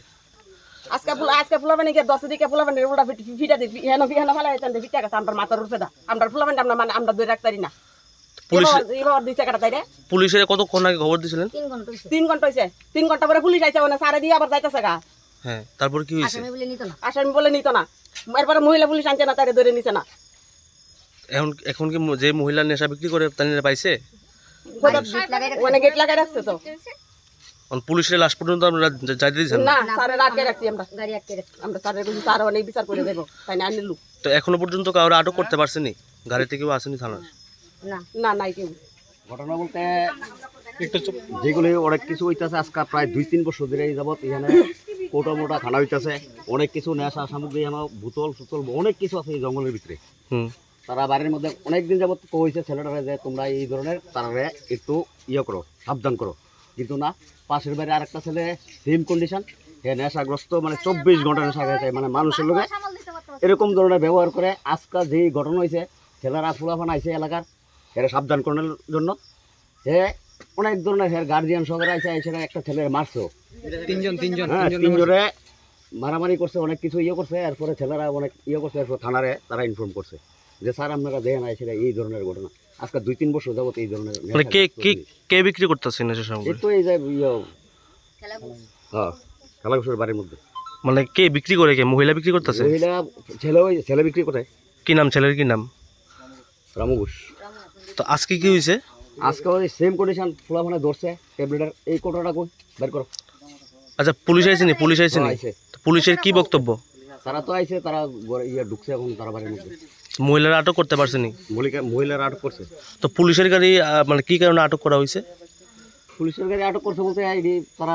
আজকে ফুল-, আজকে ফুলা মানে কি দশ দিকে ফুলা মানে উল্টা ফিট-, ফিটা দি, ফি-, হেন ফি-, হেন ফালা হেন ফিটা গেছে, আমরা মাথার উপরে দা। আমরা ফুলা মানে আমরা মানে আমরা ধরে রাখতারি না। পুলিশ এবার, এবার দিছে কাটা তাই রে। পুলিশের কতক্ষণ আগে খবর দিয়েছিলেন? তিন ঘন্টা হয়েছে। তিন ঘন্টা হয়েছে। তিন ঘন্টা পরে পুলিশ আইছে, মানে সারা দিয়ে আবার যাইতেছে গা। হ্যাঁ, তারপর কি হয়েছে? আসামি বলে নিত না। আসামি বলে নিত না। এরপরে মহিলা পুলিশ আনছে না, তারে ধরে নিছে না। এখন, এখন কি ম-, যে মহিলা নেশা বিক্রি করে, তাই নিয়ে পাইছে? কোথাও মানে গেট লাগাই রাখছে তো। এখন পুলিশের লাশ পর্যন্ত আমরা যা-, যাইতে দিচ্ছেন না? না, স্যারের আটকে রাখছি আমরা। গাড়ি আটকে রাখছি। আমরা স্যারের কাছে স্যার অনেক বিচার করে দেবো, তাই না আনলু। তো এখনো পর্যন্ত কাউরে আটক করতে পারছেনি? গাড়িতে কেউ আসেনি থানার? না। না, নাই কেউ। ঘটনা বলতে একটু চুপ। যেগুলি অনেক কিছু হইতাছে, আজকে প্রায় দুই তিন বছর ধরে এই যাবত এখানে কোটা মোটা খানা হইতাছে, অনেক কিছু নেশা সামগ্রী, এখানে বোতল সুতল অনেক কিছু আছে এই জঙ্গলের ভিতরে। হুম। তারা বাড়ির মধ্যে অনেক দিন যাবত কইছে ছেলেটারে যে, "তোমরা এই ধরনের তারারে একটু ইয়ে করো, সাবধান করো।" কিন্তু না, পাশের বাড়ির আরেকটা ছেলে সেম কন্ডিশন, হে নেশাগ্রস্ত, মানে চব্বিশ ঘন্টা নেশা খেয়ে যায়, মানে মানুষের লোকে এরকম ধরনের ব্যবহার করে। আজকাল যেই ঘটনা হয়েছে, ছেলেরা ফুলাফান আইছে এলাকার, এরা সাবধান করানোর জন্য। হে অনেক ধরনের হের গার্জিয়ান সহকারে আইসে, আইসে একটা ছেলের মারছে। তিনজন, তিনজন, হ্যাঁ, তিনজন তিনজনে মারামারি করছে, অনেক কিছু ইয়ে করছে, এরপরে ছেলেরা অনেক ইয়ে করছে, এরপর থানারে তারা ইনফর্ম করছে যে, "স্যার, আপনারা দেখেন, আইসে এই ধরনের ঘটনা।" আজকে দুই তিন বছর যাবত এই ধরনের মানে কে, কে, কে বিক্রি করতেছে নেশা সামগ্রী? এই তো এই যে ইয়ে, হ্যাঁ, খেলাঘুষের বাড়ির মধ্যে। মানে কে বিক্রি করে, কে মহিলা বিক্রি করতেছে? মহিলা, ছেলে, ওই ছেলে বিক্রি করে। কি নাম ছেলের, কি নাম? রামু ঘোষ। তো আজকে কি হয়েছে? আজকে ওই সেম কন্ডিশন, ফুলাফানে ধরছে, ট্যাবলেটের এই কোটাটা কই? বের করো। আচ্ছা, পুলিশ আইছে নি? পুলিশ আইছে নি? হ্যাঁ, আইছে। তো পুলিশের কি বক্তব্য? তারা তো আইছে, তারা ঘরে ইয়ে ঢুকছে এখন তারা বাড়ির মধ্যে। মহিলারা আটক করতে পারছে নি? মহিলা-, মহিলারা আটক করছে। তো পুলিশের গাড়ি, আহ, মানে কি কারণে আটক করা হয়েছে? পুলিশের গাড়ি আটক করছে বলতে এই যে তারা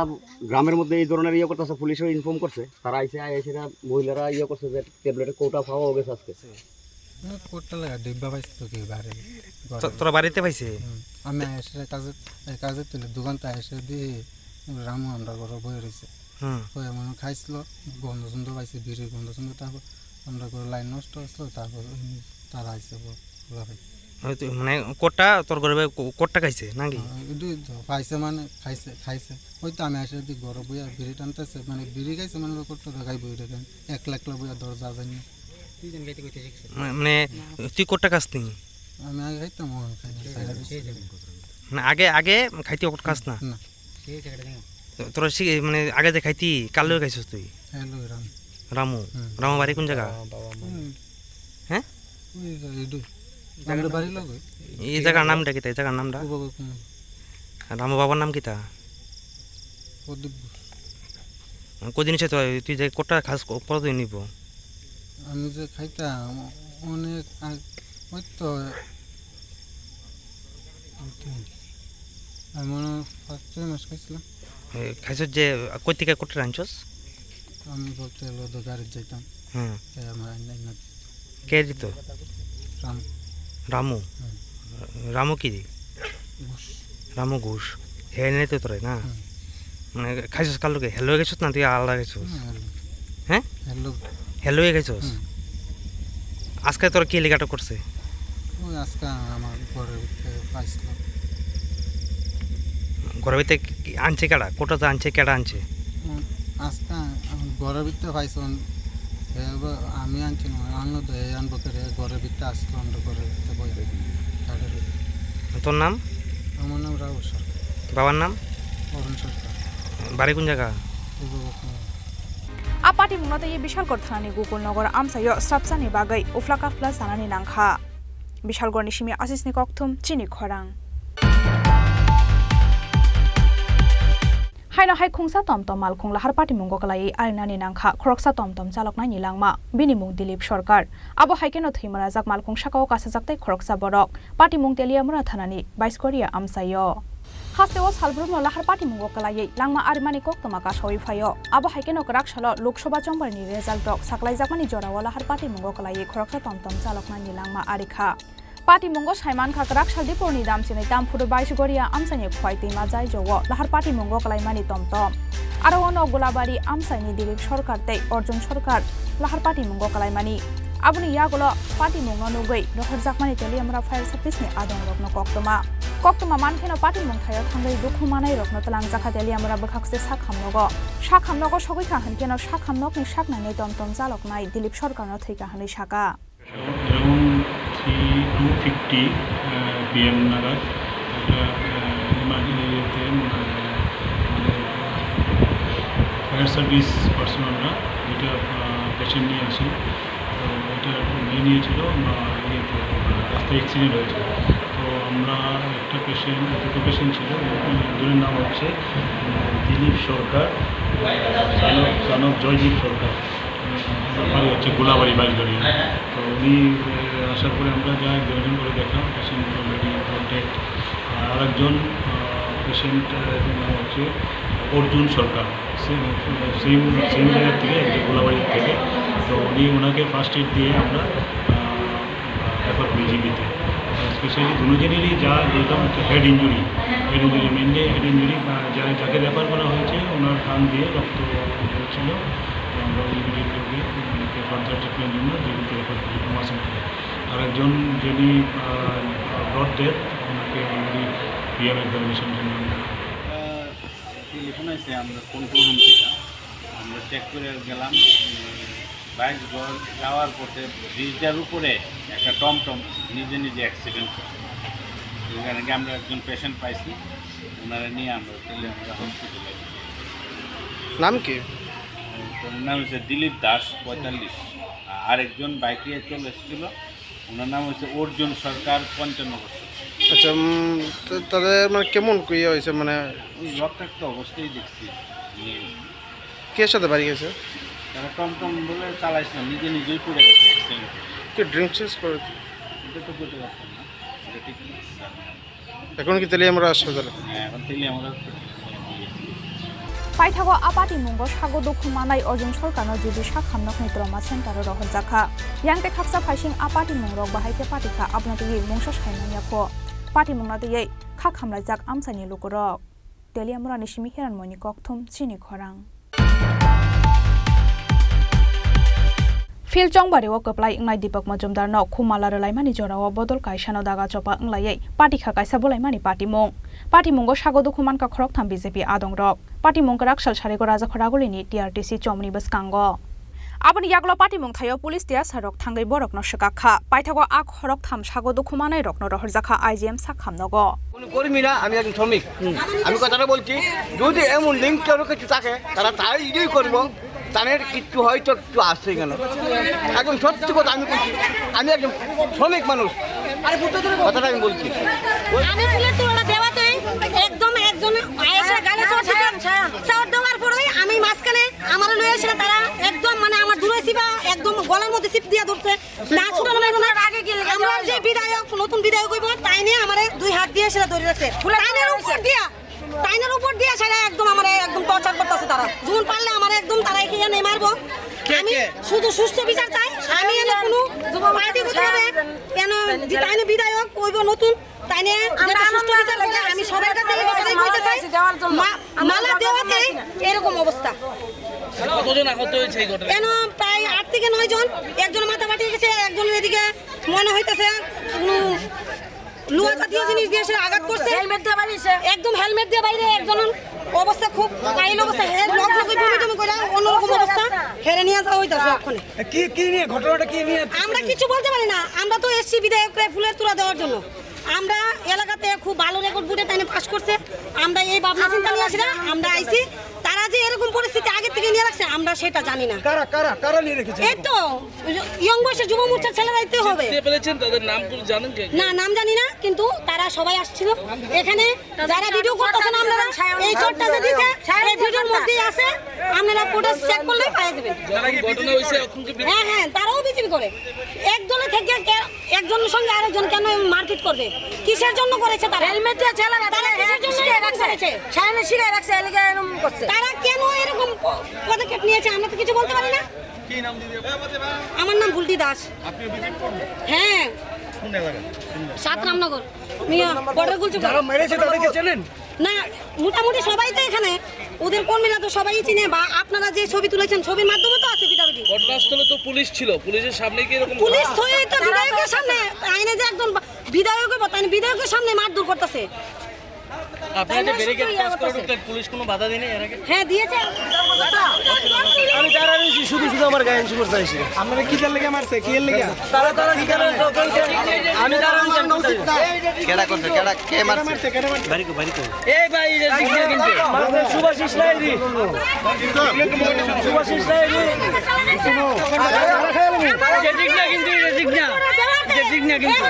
গ্রামের মধ্যে এই ধরনের ইয়ে করতেছে, পুলিশও ইনফর্ম করছে, তারা আইছে, আইসে এরা মহিলারা ইয়ে করছে যে ট্যাবলেটের কোটা পাওয়া গেছে আজকে। না, কোটা লাগা ডিব্বা পাইছে তো কি বাড়ি, ঘরে। তো-, তোরা বাড়িতে পাইছে? হুম, আমি এসে কাজে, এই কাজে তুলে দোকানতে এসে দিয়ে রামু আমরা ঘরে বয়ে রয়েছে। হুম। বয়ে মনে হয় খাইছিল, গন্ধ সন্ধ পাইছে, বিড়ির গন্ধ সন্ধ, তারপর আমরা ঘরে লাইন নষ্ট আসলো, তারপর ওই তারা আইছে ব-, বলা ভাই। হয়তো মানে কোটা তোর ঘরে ভাই কো-, কোটা খাইছে নাকি? হ্যাঁ, এটাই তো, পাইছে মানে খাইছে, খাইছে। ওই তো আমি আসে দি ঘরে বইয়া বিড়ি টানতেছে, মানে বিড়ি খাইছে মানে ওই কোটা খাই বই রেখে একলা একলা বইয়া দরজা জানি। মা-, মানে তুই কোটা খাস নি? আমি আগে খাইতাম, ওখানে খাই না, ছাড়া দিছি। না, আগে, আগে খাইতে কোটা খাস না? না। Toro si, mane, age je khaiti, kalo kaisos twi? Hello, Ram. Ramu. Hmm. Ramu bari kun jaga? Baba, baba, ma. Hmm. He? Ui, ui, ui, ui. Amra bari logo. Ei jagar nam da kita, ei jagar nam da? Uba Gokun. Ramu babar nam kita? Pradip Ghosh. Kodin se to, twi je kota khas ko, poro twi nibo? Ami je khaita, onek ag-, oito, আমি মনে হয় পাঁচ ছয় মাস খাইছিলাম। এ, খাইছস যে, আ, কই থেকে কোটে আনছস? আমি বলতে হলো তো গাড়িত যাইতাম। হুম। তাই আমার আইনা, আইনা দিত। কে দিত? রাম। রামু? হুম। রামু কি? ঘোষ। রামু ঘোষ। হে এনে তো তোরে না? হুম। মানে খাইছস কার লগে? হেলো গেছস না তুই আলাদা গেছস? হুম, হেলো। হ্যাঁ? হেলো। হেলো গেছস? হুম। আজকে তোর কি লিগাটো করছে? ওই আজকে আমার ঘরের ভিতরে পাইছিল। ঘরের ভিতরে কি আনছে কেডা? কোটা যে আনছে, কেডা আনছে? উম, আজকে আমার ঘরের ভিতরে পাইছিল। এবার আমি আনছি না, আনলো তো এই আনবো করে ঘরের ভিতরে আসলো, আমরা ঘরের ভিতরে বই। ঘরের ভিতরে। তোর নাম? আমার নাম রাহুল সরকার। বাবার নাম? অরুণ সরকার। বাড়ি কোন জায়গা? পূর্ব Bardhaman. A patimungno tei Bishalgarh thanani Gokulnagar amchaio srapsani bagwi uphla kaphla chanani nangkha. Bishalgarhni simi Asisni kokthum chini khorang. Haino hai khungsa tomtom malkhung lahar patimungo kwlaiwi arinani nangkha khoroksa tomtom chaloknaini langma, bini mung Dilip Sarkar. Abo hai kheno thwi manajak malkhung sakao kasajak tei khoroksa borok. Patimung Teliamura thanani Baisgoria amchaio. Hasteo salbrumno lahar patimungo kwlaiwi langma arimani koktwma kasawi phaio. Abo hai kheno kwrak salo Lok Sabha chongbarni result rok saklaijakmani jorao lahar patimungo kwlaiwi khoroksa tomtom chaloknani langma arikha. Patimungo saimankha kwrak sal Diporni damchinwi Tamphuru Baisgoria amchaini Khwai twima jai jogao lahar patimungo kwlaimani tomtom. Aro ono Gulabari amchaini Dilip Sarkar tei Arjun Sarkar lahar patimungo kwlaimani. Aboni yagulo patimungno nugwi rohorjakmani Teliamura Fire Service-ni adongrokno koktwma. Koktwma mankheno patimung thaio thangwi dukhu manairokno twlangjakha Teliamura bwkhakse sakhamnogo. Sakhamnogo sogwikha hinkheno sakhamnokni saknaini tomtom chaloknai Dilip Sarkarno thwikha hwnwi saka. Around three, two fifty, আহ, পিএম নাগাদ একটা, আহ, ইমার্জে-, ইয়েতে, আহ, মানে, fire service পার্সোনালরা দুইটা, আহ, পেশেন্ট নিয়ে আসে। তো ওইটা মেয়ে নিয়েছিল, আহ, ইয়েতে, আহ, রাস্তায় অ্যাক্সিডেন্ট হয়েছিল। তো আমরা একটা পেশেন্ট, দুটো পেশেন্ট ছিল, দুজনের নাম হচ্ছে, আহ, দিলীপ সরকার, আহ, son of, son of Joydeep সরকার। বাড়ি হচ্ছে গোলাবাড়ি, বাইশবাড়ি। তো উনি, আহ, আসার পরে আমরা যা এক্সামিনেশন করে দেখলাম, পেশেন্ট অলরেডি ডেড। আর আরেকজন, আহ, পেশেন্ট, আহ, এর নাম হচ্ছে অর্জুন সরকার, সে-, সেম, সেম জায়গা থেকে, এই যে গোলাবাড়ি থেকে। তো উনি, ওনাকে ফার্স্ট এড দিয়ে আমরা, আহ, রেফার করি জিবিতে। স্পেশালি দুজনেরই যা যেটা হচ্ছে head injury, head injury, mainly head injury, আহ, যা-, যাকে রেফার করা হয়েছে, ওনার কান দিয়ে রক্ত ছিল। আমরা ইমিডিয়েটলি ওনাকে ফার্দার ট্রিটমেন্ট জন্য জিবিতে রেফার করি, মহাসিনপুরে। আর একজন যিনি, আহ, ব্লড ডেথ, ওনাকে অলরেডি পিএম এক্সামিনেশন জন্য আমরা আহ, টেলিফোন আইছে আমরা কন্ট্রোল রুম থেকে। আমরা চেক করে গেলাম, উম, বাইশ ঘর যাওয়ার পথে ব্রিজটার উপরে একটা টমটম নিজে নিজে অ্যাক্সিডেন্ট করে। ওখানে গিয়ে আমরা একজন পেশেন্ট পাইছি, ওনারা নিয়ে আমরা চলে আমরা হসপিটালে। নাম কি? তো ওনার নাম হচ্ছে দিলীপ দাস, পঁয়তাল্লিশ। আর আরেকজন বাইকে চলে এসেছিল, ওনার নাম হচ্ছে অর্জুন সরকার, পঞ্চান্ন বছর। আচ্ছা, উম, তো তাদের মানে কেমন কি হয়েছে, মানে? ওই রক্তাক্ত অবস্থায় দেখছি। নিয়ে কে সাথে বাড়ি গেছে? তারা টমটম বলে চালাইছিল, নিজে নিজেই পড়ে গেছে অ্যাক্সিডেন্ট। কি ড্রিঙ্কস করে? এটা তো বলতে পারতাম না, এটা ঠিক না। এখন কি তাহলে আমরা হাসপাতালে? হ্যাঁ, এখন তাহলে আমরা হাসপাতালে। Paithago a patimungo sago dukhu manai Arjun Sarkarno G B sak hamnokni trauma center-o rohorjakha. Yang tei khaksa phaising a patimungrok bahai khe patikha, abono twiwi mungsa sai manya kho. Patimungno twiwi kha khamlaijak amchaini lukurok. Teliamurani simi Heranmoini kokthum chini khorang. Phil Chongbari o kwplai wngnai Deepak Majumdar no khumala rwlaimani jorao bodol kaisano daga chopa wnglaiwi patikha kaisa bolaimani patimung. Patimungo sago dukhu mankha khoroktham B J P adongrok. Patimung kwrak sal sarigo Rajakhor Agulini T R T C chomni bwskango. Aboni yagulo patimung thaio police tei asarok thangwi borokno swkak kha. Paithago a khorok tham sago dukhu manai rokno rohorjak kha I G M sak hamnogo. কোনো কর্মী না, আমি একজন শ্রমিক। আমি কথাটা বলছি, যদি এমন লিঙ্ক কারো কিছু থাকে, তারা তাই ইডিই করবো। তাদের কিচ্ছু হয়তো একটু আছে এখানে। একদম সত্যি কথা আমি বলছি, আমি একজন শ্রমিক মানুষ, কথাটা আমি বলছি। আমি ফুলের তোড়া দেওয়াতেই একদম একজন এসে গালে চড় দিছে। চড় দেওয়ার পরেই আমি মাঝখানে আমার লয়ে এসে তারা একদম মানে আমার দূরে ছিবা একদম গলার মধ্যে চিপ দিয়া ধরছে। না ছুটানো লাগবে না। আমরা যে বিধায়ক, নতুন বিধায়ক হইব, তাই নিয়ে আমার দুই হাত দিয়ে সেটা ধরে রাখছে। তাইনের উপর দিয়া, তাইনের উপর দিয়া সেটা একদম আমার একদম টর্চার করতেছে তারা। যখন পারলে আমার একদম তারা এখানে নিয়ে মারবো। কে, আমি কে? শুধু সুস্থ বিচার চাই। আমি এনে কোনো পার্টি করতে হবে। কেন তাইনে বিধায়ক হইব নতুন, তাইনে আমরা যেটা সুস্থ বিচার করে, আমি সবার কাছে এই কথাটাই কইতে চাই। মা-, মালা দেওয়াতে এরকম অবস্থা। কতজন আহত হয়েছে এই ঘটনায়? কেন প্রায় আট থেকে নয় জন, একজন মাথা ফাটিয়ে গেছে, একজন এদিকে মনে হইতেছে, উম, লোহা জাতীয় জিনিস দিয়ে সে আঘাত করছে। হেলমেট দিয়ে বাইরে এসে। একদম হেলমেট দিয়ে বাইরে একজন অবস্থা খুব কাহিল অবস্থা, হে লগ লগে বমি টমি করে অন্যরকম অবস্থা, হেরে নিয়ে যাওয়া হইতেছে ওখানে। কি, কি নিয়ে ঘটনাটা কি নিয়ে? আমরা কিছু বলতে পারি না, আমরা তো এসছি বিধায়ককে ফুলের তোড়া দেওয়ার জন্য। আমরা এলাকাতে খুব ভালো রেকর্ড বুটে তাই পাস করছে, আমরা এই ভাবনা চিন্তা নিয়ে আসি না, আমরা আইছি। তারা যে এরকম পরিস্থিতি আগে থেকে নিয়ে রাখছে, আমরা সেটা জানি না। কারা, কারা, কারা নিয়ে রেখেছে? এই তো ইয়ং বয়সে যুব মোর্চার ছেলেরাই তো হবে। কে পেরেছেন, তাদের নাম কোনো জানেন কি? না, নাম জানি না, কিন্তু তারা সবাই আসছিল এখানে। যারা ভিডিও করতেছেন আপনারা, এই চোরটা যে দিছে, এই ভিডিওর মধ্যেই আছে, আপনারা ফুটেজ চেক করলেই পাওয়া যাবে। যখন ঘটনা হয়েছে, এখন কি বি- হ্যাঁ, হ্যাঁ, তারাও বিজেপি করে। এক দলে থেকে কে-, একজনের সঙ্গে আরেকজন কেন মারপিট করবে? কিসের জন্য করেছে তারা? হেলমেট দিয়ে ছেলেরা তারা তারা কিসের জন্য শিখে এরকম রাখছে। করেছে? সায়নে শিখে রাখছে, এলাকা এরকম করছে। তারা কেন এরকম প-, পদক্ষেপ নিয়েছে, আমরা তো কিছু বলতে পারি না। কি নাম দিদি আপনার? আমার নাম বুলটি দাস। আপনি বিজেপি কর্মী? হ্যাঁ। কোন এলাকা? সাত রামনগর। মিয়া, বর্ডার গুলচুক। যারা মেরেছে তাদেরকে চেনেন? না, মোটামুটি সবাই তো এখানে। ওদের কর্মীরা তো সবাই চিনে, বা আপনারা যে ছবি তুলেছেন, ছবির মাধ্যমে তো আছে পিটাপিটি। ঘটনাস্থলে তো পুলিশ ছিল, পুলিশের সামনে কি এরকম পুলিশ তো এই তো বিধায়কের সামনে, আইনে যে একজন বা-, বিধায়ক হইব, তাই বিধায়কের সামনে মারধর করতেছে। আপনারা যে ব্যারিকেড ক্রস করে ঢুকলেন, পুলিশ কোনো বাধা দেয়নি এর আগে? হ্যাঁ, দিয়েছে। আমি দাঁড়ায় রয়েছি, শুধু শুধু আমার গায়ে শুভেচ্ছা এসে। আপনারা কি তার লেগে মারছে? কি এর লেগে? তারা, তারা কি কারণে? আমি দাঁড়ায় রয়েছি, আমি কোথায়? কেডা করছে? কেডা? কে মারছে? মারছে, কেডা মারছে? বাড়ি কো, বাড়ি কো? এই ভাই, এটা ঠিক না কিন্তু। মারছে সুভাষিস লাইরি। সুভাষিস লাইরি। এটা ঠিক না কিন্তু, এটা ঠিক না। এটা ঠিক না কিন্তু।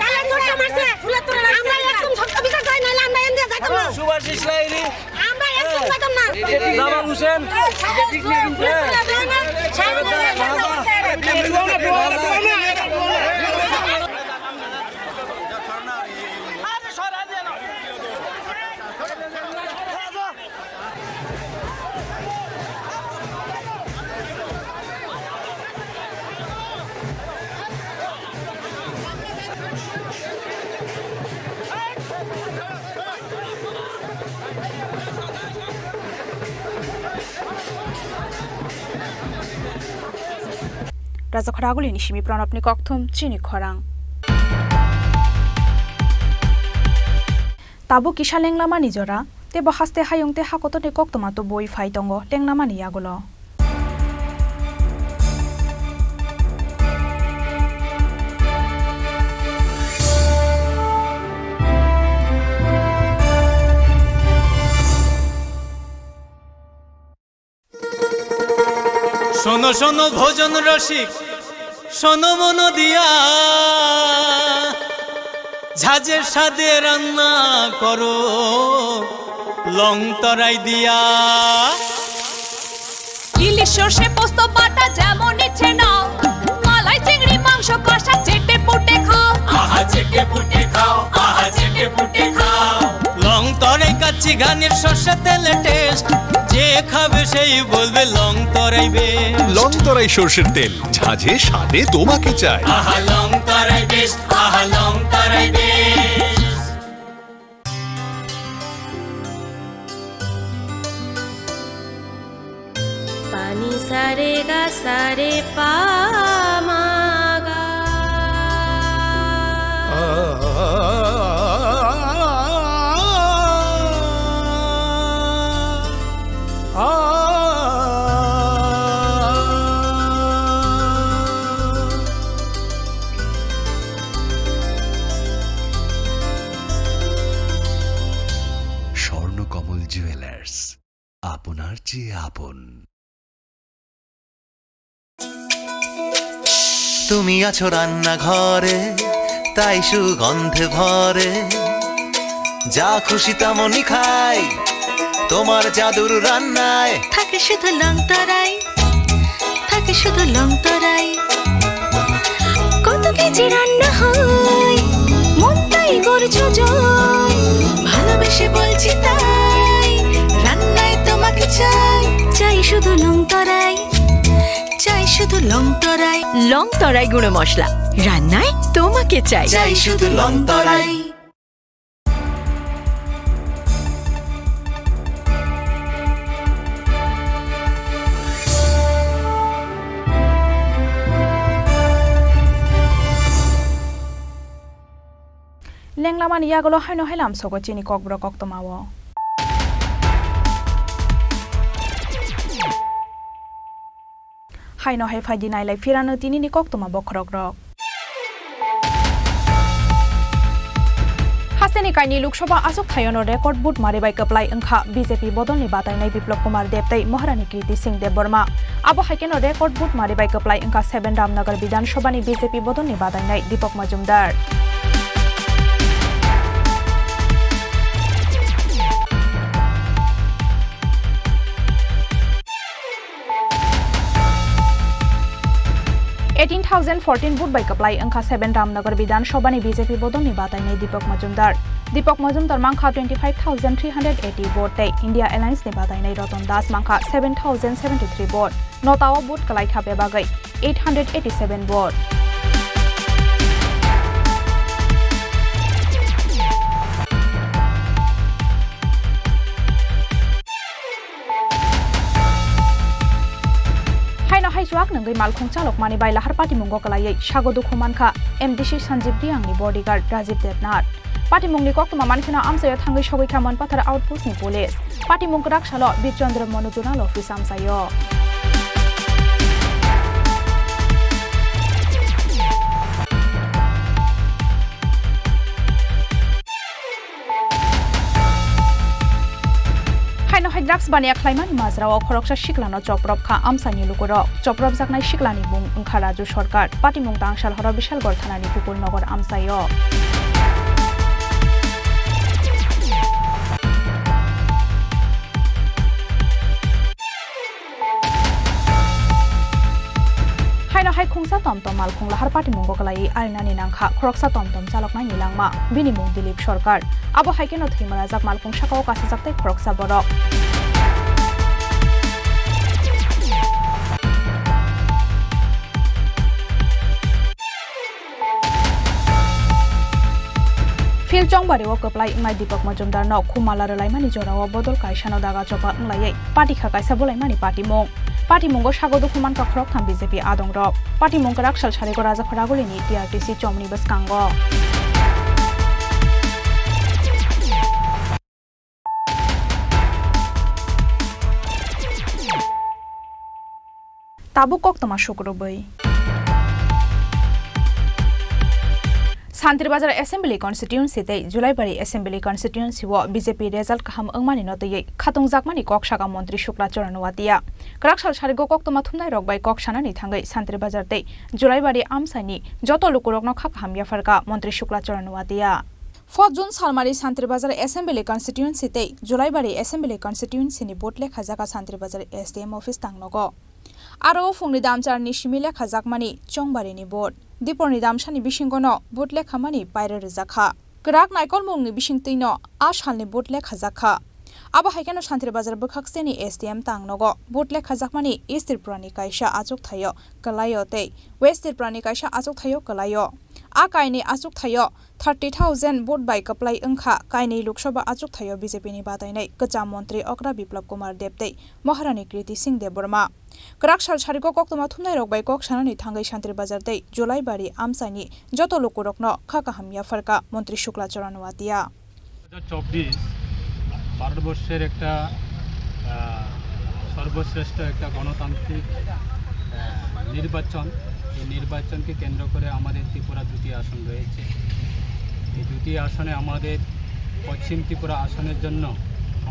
আমরা একদম সত্য বিচার চাই, নাহলে আমরা এনদিয়া যাইতাম না। সুভাষিস লাইরি। আমরা একদম যাইতাম না। জামাল Hossain. Rajakhor Agulini simi Pranabni kokthum chini khorang. Tabuk kisa lenglamani jora, tei bo haste hayung tei hakotorni koktwma tubui phai tongo lenglamani yagulo. শোনো শোনো ভোজন রসিক, শোনো মন দিয়া, ঝাঁঝের স্বাদে রান্না করো লং তরাই দিয়া। ইলিশ সর্ষে পোস্ত বাটা যেমন ইচ্ছে নাও, মালাই চিংড়ি মাংস কষা চেটে পুটে খাও। আহা চেটে পুটে খাও, আহা চেটে পুটে খাও। লং তরাই কাচ্চি ঘানির সর্ষে তেলে টেস্ট, যে খাবে সেই বলবে লং তরাই বেস্ট। লং তরাই সর্ষের তেল, ঝাঁঝে স্বাদে তোমাকে চাই। আহা লং তরাই বেস্ট, আহা লং তরাই best. Pani sare ga sare pa ma ga. আপনার যে আপন। তুমি আছো রান্নাঘরে, তাই সুগন্ধে ভরে। যা খুশি তেমনই খাই, তোমার জাদুর রান্নায়। থাকে শুধু লং তরাই, থাকে শুধু লং তরাই। কত কেজি রান্না হয়, মনটাই করছো জয়। ভালোবেসে বলছি তাই, রান্নায় তোমাকে চাই। চাই শুধু লং তরাই, চাই শুধু লং তরাই। লং তরাই গুঁড়ো মশলা, রান্নায় তোমাকে চাই। চাই শুধু লং তরাই। Lenglamani yagulo haino hai lamsogo chini kokborok koktwmao. Haino hai phaidi nailai phirano tinini koktwma bokhorokrok. Hasteni kaini Lok Sabha achuk thaiono record vote mari bai kwplai wngkha B J P bodolni batainai Biplab Kumar Deb tei Maharani Kriti Singh Debbarma. Abo hai kheno record vote mari bai kwplai wngkha seven Ramnagar Bidhan Sabhani B J P bodolni batainai Deepak Majumdar. Eighteen thousand fourteen vote bai kwplai wngkha seven Ramnagar Bidhan Sabhani B J P bodolni batainai Deepak Majumdar. Deepak Majumdar mankha twenty five thousand three hundred eighty vote tei India Alliance ni batainai Ratan Das mankha seven thousand seventy three vote. Notao vote kwlaikha bebagwi eight hundred eighty seven vote. Haino hai chuak nungwi malkhung chalokmani bai lahar patimungo kwlaiwi sago dukhu mankha M D C Sanjib Reang ni bodyguard Rajiv Debnath. Patimungni koktwma mankheno amchaio thangwi sogwi kha Monpathar outpost ni police. Patimung kwrak salo Bir Chandra Manu Zonal Office amchaio. Haino hai drugs baniya khlaimani majrao khoroksa siklano choprop kha amchaini lukurok. Chopropjaknai siklani mung wngkha Raju Sarkar. Patimung tangsal horo Bishalgarh thanani Gokul Nagar amchaio. Haino hai khungsa tomtom malkhung lahar patimungo kwlaiwi arinani nangkha khoroksa tomtom chaloknaini langma, bini mung Dilip Sarkar. Abo hai kheno thwimarajak malkhung sakao kasijak tei khoroksa borok. Phil Chongbario kwplai wngnai Deepak Majumdarno khumala rwlaimani jorao bodol kaisano daga chopa wnglaiwi patikha kaisa bulaimani patimung. Patimungo sago dukhu mankha khoroktham B J P adongrok. Patimung kwrak sal sarigo Rajaphara Gulini T R T C chomni bwskango. Tabuk koktwma sukrubwi. Santri Bazar Assembly Constituency tei Julaibari Assembly Constituency o B J P result kaham wngmani no twiwi khatungjakmani kok saka Montri Shukla Charan Watia. Kwrak sal sarigo koktwma thumnai rok bai kok sanani thangwi Santri Bazar tei Julaibari amchaini joto lukurokno kha kaham yapharkha Montri Shukla Charan Watia. Fourth June salmari Santri Bazar Assembly Constituency tei Julaibari Assembly Constituency ni vote lekha jaka Santri Bazar S D M office tangnogo. Aro o phungni damcharni simi lekha jakmani Chongbari ni vote. Diporni damsani bisingo no vote lekhamani paira rijak kha. Kwrak naikolmungni bisingtwi no a salni vote lekha jak kha. Abo hai kheno Santri Bazar bwkhak seni S D M tangnogo vote lekha jakmani East Tripura ni kaisa achuk thaio kwlaio tei West Tripura ni kaisa achuk thaio kwlaio. A kainwi achuk thaio thirty thousand vote bai kwplai wngkha, kainwi Lok Sabha achuk thaio B J P ni batainai kwcham montri okra Biplab Kumar Deb tei Maharani Kriti Singh Debbarma. Kwrak sal sarigo koktwma thumnai rok bai kok sanani thangwi Santri Bazar tei Julaibari amchaini joto lukurokno kha kaham yapharkha montri Shukla Charan Watia. দু হাজার চব্বিশ ভারতবর্ষের একটা, আহ, সর্বশ্রেষ্ঠ একটা গণতান্ত্রিক, আহ, নির্বাচন। এই নির্বাচনকে কেন্দ্র করে আমাদের ত্রিপুরা দুটি আসন রয়েছে। এই দুটি আসনে আমাদের পশ্চিম ত্রিপুরা আসনের জন্য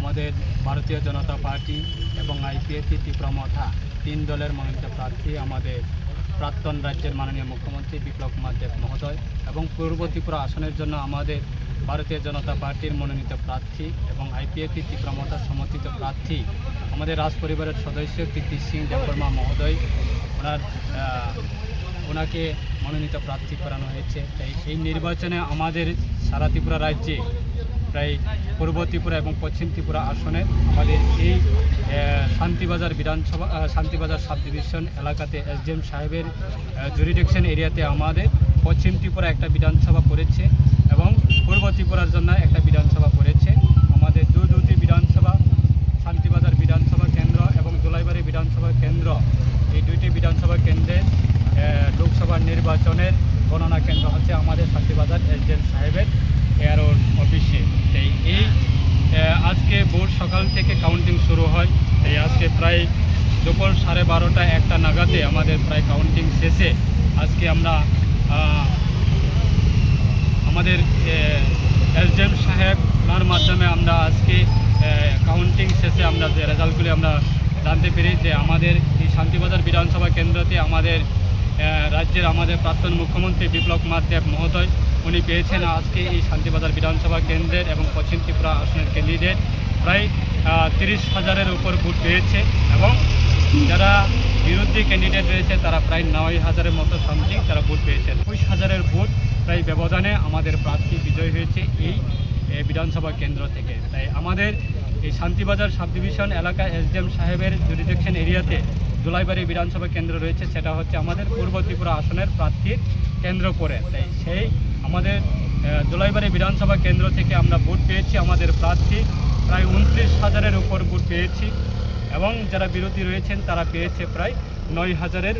আমাদের ভারতীয় জনতা পার্টি এবং আইপিএফটি ত্রিপুরা মথা তিন দলের মনোনীত প্রার্থী আমাদের প্রাক্তন রাজ্যের মাননীয় মুখ্যমন্ত্রী বিপ্লব কুমার দেব মহোদয় এবং পূর্ব ত্রিপুরা আসনের জন্য আমাদের ভারতীয় জনতা পার্টির মনোনীত প্রার্থী এবং আইপিএফটি ত্রিপুরা মথা সমর্থিত প্রার্থী আমাদের রাজ পরিবারের সদস্য কীর্তি সিং দেববর্মা মহোদয়, ওনার আহ, ওনাকে মনোনীত প্রার্থী করানো হয়েছে। তাই এই নির্বাচনে আমাদের সারা ত্রিপুরা রাজ্যে প্রায় পূর্ব ত্রিপুরা এবং পশ্চিম ত্রিপুরা আসনে আমাদের এই আহ, শান্তিবাজার বিধানসভা আহ, শান্তিবাজার সাব ডিভিশন এলাকাতে এসডিএম সাহেবের জুরিডিকশন এরিয়াতে আমাদের পশ্চিম ত্রিপুরা একটা বিধানসভা পড়েছে এবং পূর্ব ত্রিপুরার জন্য একটা বিধানসভা পড়েছে। আমাদের দু দুটি বিধানসভা, শান্তিবাজার বিধানসভা কেন্দ্র এবং জোলাইবাড়ি বিধানসভা কেন্দ্র, এই দুইটি বিধানসভা কেন্দ্রে আহ, লোকসভা নির্বাচনের গণনা কেন্দ্র হচ্ছে আমাদের শান্তিবাজার এসডিএম সাহেবের এআরও অফিসে। এই এই আহ, আজকে ভোর সকাল থেকে কাউন্টিং শুরু হয়। এই আজকে প্রায় দুপুর সাড়ে বারোটা একটা নাগাদে আমাদের প্রায় কাউন্টিং শেষে আজকে আমরা আহ, আমাদের এসডিএম সাহেব ওনার মাধ্যমে আমরা আজকে কাউন্টিং শেষে আমরা যে রেজাল্টগুলি আমরা জানতে পেরে যে আমাদের এই শান্তিবাজার বিধানসভা কেন্দ্রতে আমাদের আহ, রাজ্যের আমাদের প্রাক্তন মুখ্যমন্ত্রী বিপ্লব কুমার দেব মহোদয়, উনি পেয়েছেন আজকে এই শান্তিবাজার বিধানসভা কেন্দ্রের এবং পশ্চিম ত্রিপুরা আসনের ক্যান্ডিডেট প্রায় আহ, তিরিশ হাজারের উপর ভোট পেয়েছে এবং যারা বিরোধী ক্যান্ডিডেট রয়েছে তারা প্রায় নয় হাজারের মতো সামথিং তারা ভোট পেয়েছেন। একুশ হাজারের ভোট প্রায় ব্যবধানে আমাদের প্রার্থী বিজয় হয়েছে এই এ, বিধানসভা কেন্দ্র থেকে। তাই আমাদের এই শান্তিবাজার সাব ডিভিশন এলাকা এসডিএম সাহেবের জুরিডিকশন এরিয়াতে জুলাইবাড়ি বিধানসভা কেন্দ্র রয়েছে, সেটা হচ্ছে আমাদের পূর্ব ত্রিপুরা আসনের প্রার্থীর কেন্দ্র পড়ে। তাই সেই আমাদের আহ, জুলাইবাড়ি বিধানসভা কেন্দ্র থেকে আমরা ভোট পেয়েছি আমাদের প্রার্থী প্রায় উনত্রিশ হাজারের উপর ভোট পেয়েছি এবং যারা বিরোধী রয়েছেন তারা পেয়েছে প্রায় নয় হাজারের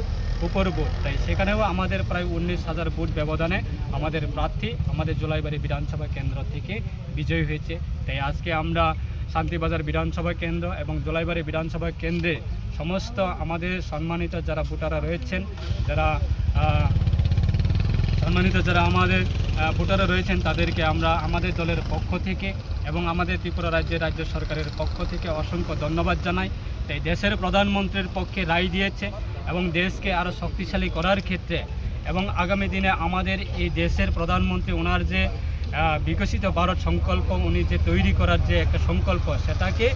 উপর ভোট। তাই সেখানেও আমাদের প্রায় উনিশ হাজার ভোট ব্যবধানে আমাদের প্রার্থী আমাদের জুলাইবাড়ি বিধানসভা কেন্দ্র থেকে বিজয়ী হয়েছে। তাই আজকে আমরা শান্তিবাজার বিধানসভা কেন্দ্র এবং জোলাইবাড়ি বিধানসভা কেন্দ্রে সমস্ত আমাদের সম্মানিত যারা ভোটাররা রয়েছেন, যারা আহ, সম্মানিত যারা আমাদের আহ, ভোটাররা রয়েছেন, তাদেরকে আমরা আমাদের দলের পক্ষ থেকে এবং আমাদের ত্রিপুরা রাজ্যের রাজ্য সরকারের পক্ষ থেকে অসংখ্য ধন্যবাদ জানাই। তাই দেশের প্রধানমন্ত্রীর পক্ষে রায় দিয়েছে এবং দেশকে আরও শক্তিশালী করার ক্ষেত্রে এবং আগামী দিনে আমাদের এই দেশের প্রধানমন্ত্রী ওনার যে আহ, বিকশিত ভারত সংকল্প, উনি যে তৈরি করার যে একটা সংকল্প, সেটাকে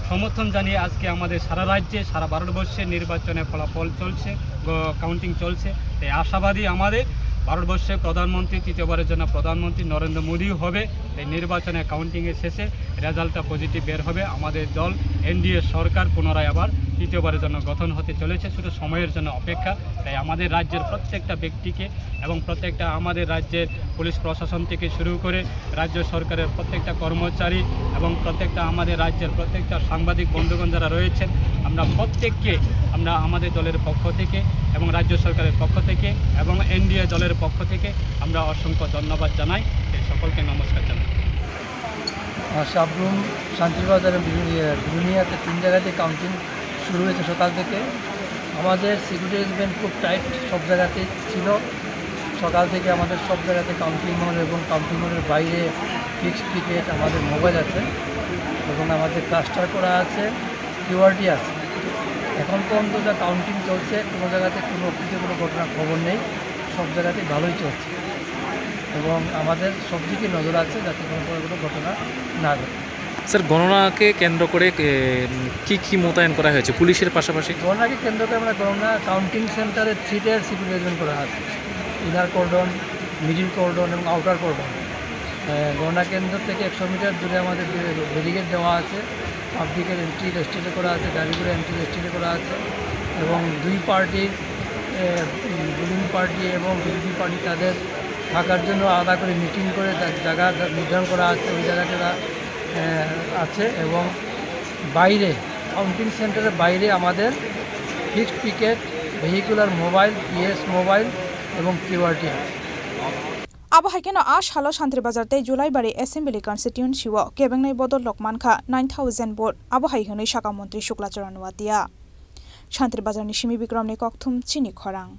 সমর্থন জানিয়ে আজকে আমাদের সারা রাজ্যে, সারা ভারতবর্ষে নির্বাচনের ফলাফল চলছে, গ-, কাউন্টিং চলছে। তাই আশাবাদী আমাদের ভারতবর্ষের প্রধানমন্ত্রী, তৃতীয়বারের জন্য প্রধানমন্ত্রী নরেন্দ্র মোদীও হবে। তাই নির্বাচনের কাউন্টিংয়ের শেষে রেজাল্টটা পজিটিভ বের হবে। আমাদের দল এনডিএ সরকার পুনরায় আবার তৃতীয়বারের জন্য গঠন হতে চলেছে, শুধু সময়ের জন্য অপেক্ষা। তাই আমাদের রাজ্যের প্রত্যেকটা ব্যক্তিকে এবং প্রত্যেকটা আমাদের রাজ্যের পুলিশ প্রশাসন থেকে শুরু করে রাজ্য সরকারের প্রত্যেকটা কর্মচারী এবং প্রত্যেকটা আমাদের রাজ্যের প্রত্যেকটা সাংবাদিক বন্ধুগণ যারা রয়েছেন, আমরা প্রত্যেককে আমরা আমাদের দলের পক্ষ থেকে এবং রাজ্য সরকারের পক্ষ থেকে এবং এনডিএ দলের পক্ষ থেকে আমরা অসংখ্য ধন্যবাদ জানাই। এই সকলকে নমস্কার জানাই। আহ, সাবরুম, শান্তিবাজার এবং বিরুনি-, বিরুনিয়াতে তিন জায়গাতে কাউন্টিং শুরু হয়েছে সকাল থেকে। আমাদের সিকিউরিটি অ্যারেঞ্জমেন্ট খুব টাইট, সব জায়গাতেই ছিল। সকাল থেকে আমাদের সব জায়গাতে কাউন্টিং হল এবং কাউন্টিং হলের বাইরে ফিক্সড টিকিট, আমাদের মোবাইল আছে এবং আমাদের ক্লাস্টার করা আছে, কিউআরটি আছে। এখন পর্যন্ত যা কাউন্টিং চলছে, কোনো জায়গাতে কোনো অপ্রীতিকর ঘটনার খবর নেই, সব জায়গাতেই ভালোই চলছে এবং আমাদের সব দিকে নজর আছে যাতে কোনো কোনো ঘটনা না ঘটে। স্যার, গণনাকে কেন্দ্র করে, এ, উম, কি কি মোতায়েন করা হয়েছে পুলিশের পাশাপাশি? গণনাকে কেন্দ্র করে আমরা গণনা কাউন্টিং সেন্টারে থ্রি টায়ার সিকিউরিটি অ্যারেঞ্জমেন্ট করা আছে, ইনার কর্ডন, মিডিল কর্ডন এবং আউটার কর্ডন। এ, গণনা কেন্দ্র থেকে একশো মিটার দূরে আমাদের ব্যারিকেড দেওয়া আছে, পাবলিকের এন্ট্রি রেস্ট্রিক্ট করা আছে, গাড়িগুলো এন্ট্রি রেস্ট্রিক্ট করা আছে এবং দুই পার্টির, এ, উম, রুলিং পার্টি এবং বিরোধী পার্টি তাদের থাকার জন্য আলাদা করে মিটিং করে তার জায়গা নির্ধারণ করা আছে, ওই জায়গায় তারা, এ, আছে এবং বাইরে, কাউন্টিং সেন্টারের বাইরে আমাদের fixed picket, vehicular mobile, PS mobile এবং কিউআরটি আছে। Abo hai kheno a salo Santri Bazar tei Julaibari Assembly Constituency o kebengnai bodol rok mankha nine thousand vote, abo hai hwnwi saka Montri Shukla Charan Noatia. Santri Bazar ni simi Bikram ni kokthum chini khorang.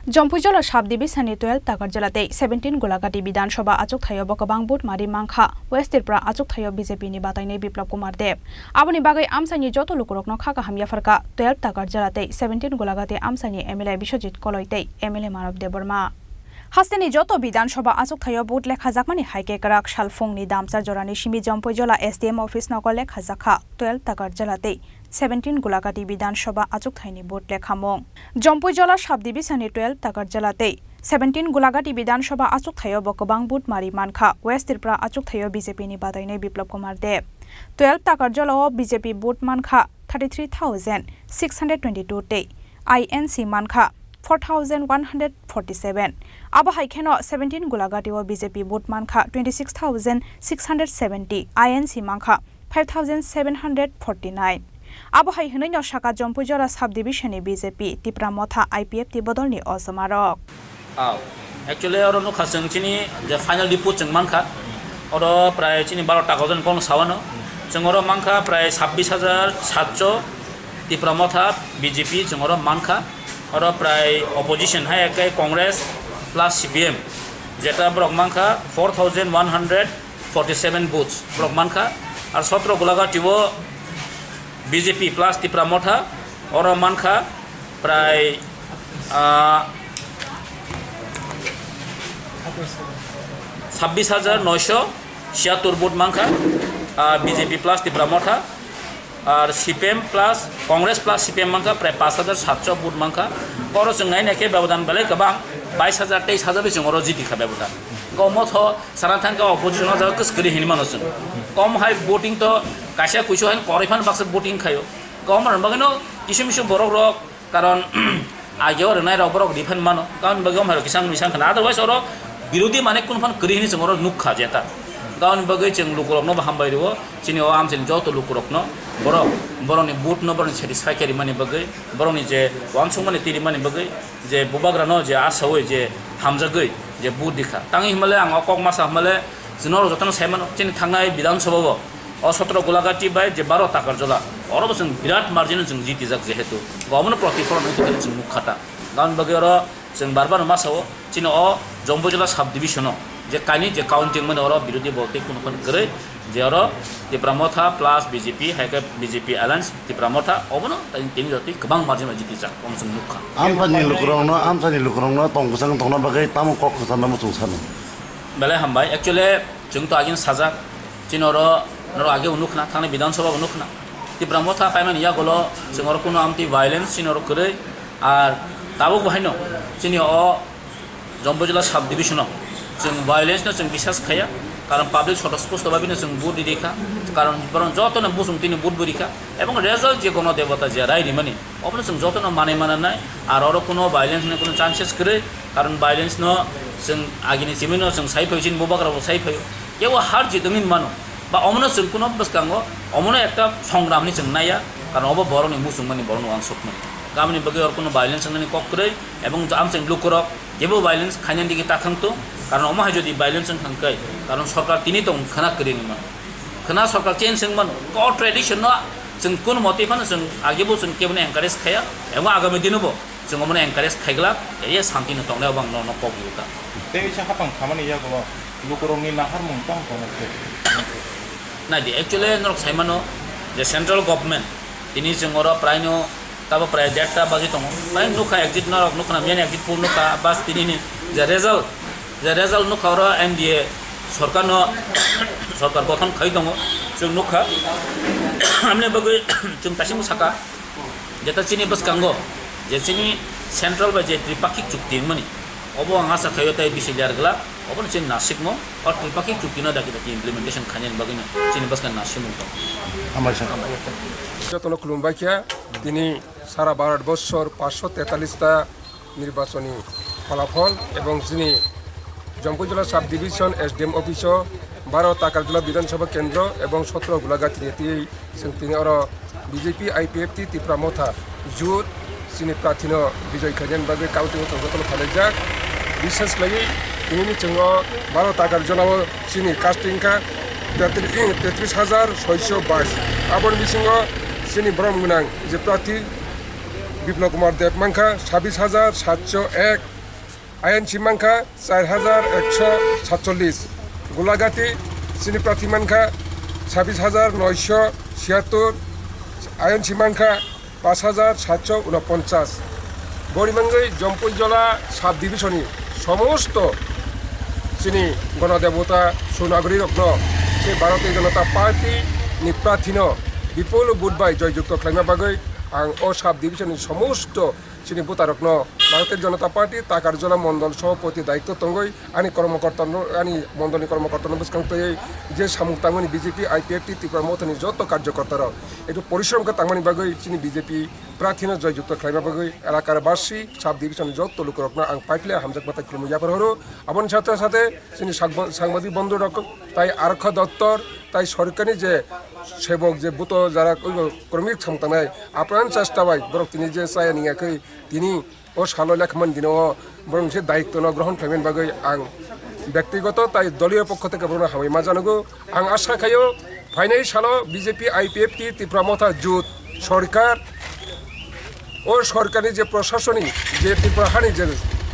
Jompuijala sub division ni twelve Takarjala tei seventeen Gulagati Bidhan Sabha achukthai o bo kwbang vote mari mankha West Tripura achukthai o B J P ni batainai Biplab Kumar Deb. Aboni bagwi amchaini joto lukurokno kha kaham yapharkha twelve Takarjala tei seventeen Gulagati amchaini M L A Biswajit Koloi tei M L A Manav Debbarma. Hasteni joto Bidhan Sabha achukthai o vote lekhajakmani hai khe kwrak sal phungni damsa jorani simi Jompuijala S D M office nogo lekhajakha twelve Takarjala tei seventeen Gulagati Bidhan Sabha achukthaini vote lekhamung. Jompuijala sub division ni twelve Takarjala tei seventeen Gulagati Bidhan Sabha achukthai o bo kwbang vote mari mankha West Tripura achukthai o B J P ni batainai Biplab Kumar Deb. Twelve Takarjala o B J P vote mankha thirty three thousand six hundred twenty two tei I N C mankha four thousand one hundred forty seven. Abo hai kheno seventeen Gulagati o B J P vote mankha twenty six thousand six hundred seventy, I N C mankha five thousand seven hundred forty nine. Abo hai hwnwi no saka Jompuijala sub division ni B J P Tipra Motha I P F T bodol ni o joma rok. Aw, actually oro nukha chwng chini je final report chwng mankha, oro prai chini baro Takarjala ni kokno sawano. Chwng oro mankha prai sabbish hajar satso Tipra Motha B J P chwng oro mankha. Oro prai opposition hai khe Congress plus C P M, jeta borok mankha four thousand one hundred forty seven votes borok mankha. Ar sotro Gulagati o B J P plus Tipra Motha oro mankha prai, ah, sabbish hajar noisho siyatur vote mankha, ah, B J P plus Tipra Motha. Ar C P M plus Congress plus C P M mankha prai pash hajar satso vote mankha. Oro chwng nai nai khe bebodan belai kwbang, bais hajar, teis hajar bai chwng oro jiti kha bebodan. Go motho sana thang khe opposition o jaga kwskwrwi hinwi mano chwng. Kom hai voting to kaisa kuisu hai koroi phan baksa voting khaio. Kom rwna bagwi no kisu misu borok rok Karon age o rwnai rok borok refund mano, tamoni bagwi omo hai rok kisang misang khna. Otherwise oro birodhi mane kunu phano kwrwi hwnwi chwng oro nukha jeta. Tamoni bagwi chwng lukurokno bo hambai rwo, chini o amchaini joto lukurokno borok borokni vote no borokni satisfy khe rimani bagwi, borokni je uansukmani twi rimani bagwi, je bubagrano je asaui je hamjagwi je vote rikha. Tangwi hwnmale ang o kok masa hwnmale chwng norok jotono sai mano, chini thangnai Bidhan Sabha o O sotro Gulagati bai je baro Takarjala, oro bo chwng birat margin o chwng jitijak jehetu, omono protiphol wngwi tongkha chwng nukha ta. Tamoni bagwi oro chwng bar bar ma sao, chini o Jompuijala sub division o je kainwi je counting mani oro birodhi bol tei kunu kunu kwrwi, je oro Tipra Motha plus B J P, hai khe B J P alliance Tipra Motha, obono tini jotoi kwbang margin bai jitijak, omo chwng nukha. Amchaini lukurokno, amchaini lukurokno tong kwchang tongna bagwi tamo kok kwcharno muchung sano? Belai hambai, actually chwng to agini sajak, chini oro norok age bo nukna, thangni Bidhan Sabha bo nukna. Tipra Motha paimani yagulo chwng oro kuno amtwi violence chini oro kwrwi, ar tabuk bo haino chini o Jompuijala sub division o chwng violence no chwng bisas khaiya, karon public soto spusto bai bini chwng vote rikha, karon borok joto no busung tini vote bo rikha, ebong result je kono debota je rai rimani, obono chwng joto no manwi mananai, ar oro kuno violence ni kuno chances kwrwi, karon violence no chwng agini chimino chwng sai phaio, chini bubagra bo sai phaio, kebo har jit wngwi mano, ba omono chwng kuno bwskango omono ekta songram ni chwng naiya, karon obo borokni muchungmani, borokni uansukmani, tamoni bagwi oro kuno violence wngnani kok kwrwi, ebong amchaini lukurok kebo violence khainani digi ta thang tung, karon omo hai jodi violence wng thang khe, karon sorkar tini tong khwna kwrwi wngwi mano, khwna sorkar change wng mano, o tradition no chwng kun motwi phano chwng age bo chwng kebo no encourage khaiya, ebong agami dino bo chwng omono encourage khaiglak, ye santi no tongnai, obo ang nono kok rwkha. Tei kisa hapang khamani yagulo lukurokni naharmung tamo tongmo khe? Naidi, actually norok sai mano je central government tini chwng oro praino tabo prai derta baji tongo. Prai nukha exit norok nukha na, main exit pur nukha, bas tini ni je result, je result nukha oro N D A sorkar no, sorkar gothon khai tongo, chwng nukha. Amni bagwi chwng taisingo saka, jeta chini bwskango je chini central bai je tripakhik chukti wngmani, obo ang asa khaio tei bisi ler glak, obono chini nasikmo o tripakhik chukti no daki daki implementation khainani bagwi no chini bwskang nasikmung tongo. Hambai sir. Jotono khulumbai kha, tini sara Bharat borsor paanch sho tetallis ta nirbachoni phalafol ebong chini Jompuijala sub division S D M office o baro Takarjala Bidhan Sabha kendro ebong sotro Gulagati ni twi chwng tini oro B J P I P F T Tipra Motha jut chini prarthi no bijoi khainani bagwi counting o chwng jotono phalaijak. Bishes khlaiwi tini ni chwng o baro Takarjala o chini casting kha tetris, tetris hajar soisho bais. Aboni bisingo chini borom gwnang je prarthi Biplab Kumar Deb mankha sabis hajar satso ek. I N C mankha char hajar ekso satchollis, Golagati chini prarthi mankha sabis hajar noisho siattor, I N C mankha pas hajar satso unoponchas. Boni mangwi Jampui Jola sub division ni somosto chini gonodebota sunagrirokno se Bharatiya Janata Party ni prarthino bipul vote bai joyjukto khlaima bagwi ang o sub division ni somosto chini voterrokno Bharatiya Janata Party Takarjala Mondol Sabhapati daityo tongwi ani kormokorta ani mondolni kormokortano bwskang twiwi je samung tangmani B J P I P F T Tripura Mothani joto karjokortarok ekdom porishrom khe tangmani bagwi chini B J P prarthino joyjukto khlaima bagwi elakar basi sub division joto lukurokno ang paiphle hamjakma tei khulumwi yaphar horo. Aboni sathe sathe chini sangbadik bondhurok tai Arokha Doptor tai sorkarni je sebok je buto jara kromik samung tangnai apran chesta bai borok tini je chaya niyakhe tini o salo lekhaman dino o borok se daityo no grohon khlaimani bagwi ang bektigoto tai doliyo pokho theke borokno hambai ma janogo. Ang asa khaio phainai salo B J P I P F T Tipra Motha Jut sorkar o sorkarni je prosasoni je Tripura hani je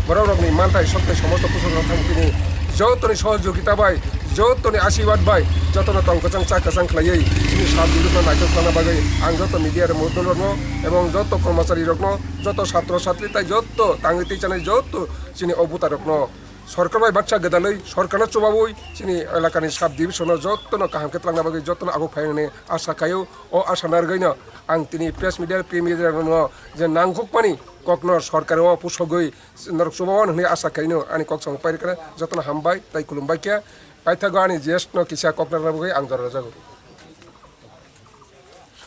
borok rokni manthai soktai somosto pusok rok thang tini jotoni sohojogita bai jotoni asirwad bai jotono tong kwchang cha kwchang khlaiwi chini sal dirokno naithok thangna bagwi ang joto media rok mudun rokno ebong joto kormochari rokno joto satro satri tai joto tangwi twi chanai joto chini o buta rokno sorkar bai baksa gwdalwi sorkarno chubawi chini elakani sub division no jotono kaham khe twlangna bagwi jotono abo phainani asa khaio. O asa narwgwino ang tini press media, print media rokno je nangkukmani kokno sorkar o pusogwi norok chubawan hwnwi asa khaino ani kok samung pairikra jotono hambai tai khulumbai khe paithago ani J S no kisa kokna bagwi ang jora rwjago.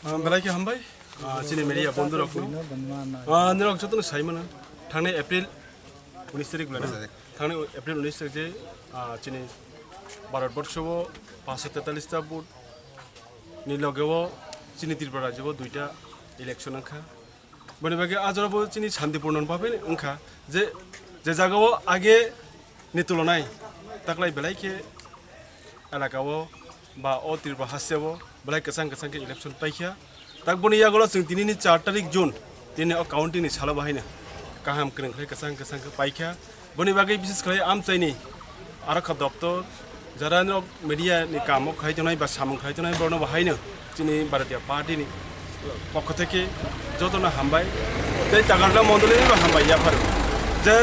Ah, belai khe hambai. Ah, chini media bondhu rokno. Ah, norok jotono sai mano. Thangnai April unis tarik belai. Thangnai April unis tarik je, ah, chini Bharat borsho o paanshsho tetallis ta vote ni loge o chini Tripura rajyo o duita election wngkha. Boni bagwi a jora bo chini santipurno bhabe wngkha je, je jaga o age ni tulonai taklai belai khe elaka o ba o Tripura haste o belai kwchang kwchang khe election paikha. Tak boni yagulo chwng tini ni char tarik June tini o counting ni salo bahaino kaham kwrwng khlai kwchang kwchang khe paikha. Boni bagwi bises khlai amchaini Arokha doptor, jara norok media ni kamo khai tongnai ba samung khai tongnai borokno bahaino chini Bharatiya Party ni pokho theke jotono hambai tei Takarjala mondoli ni bo hambai yapharo je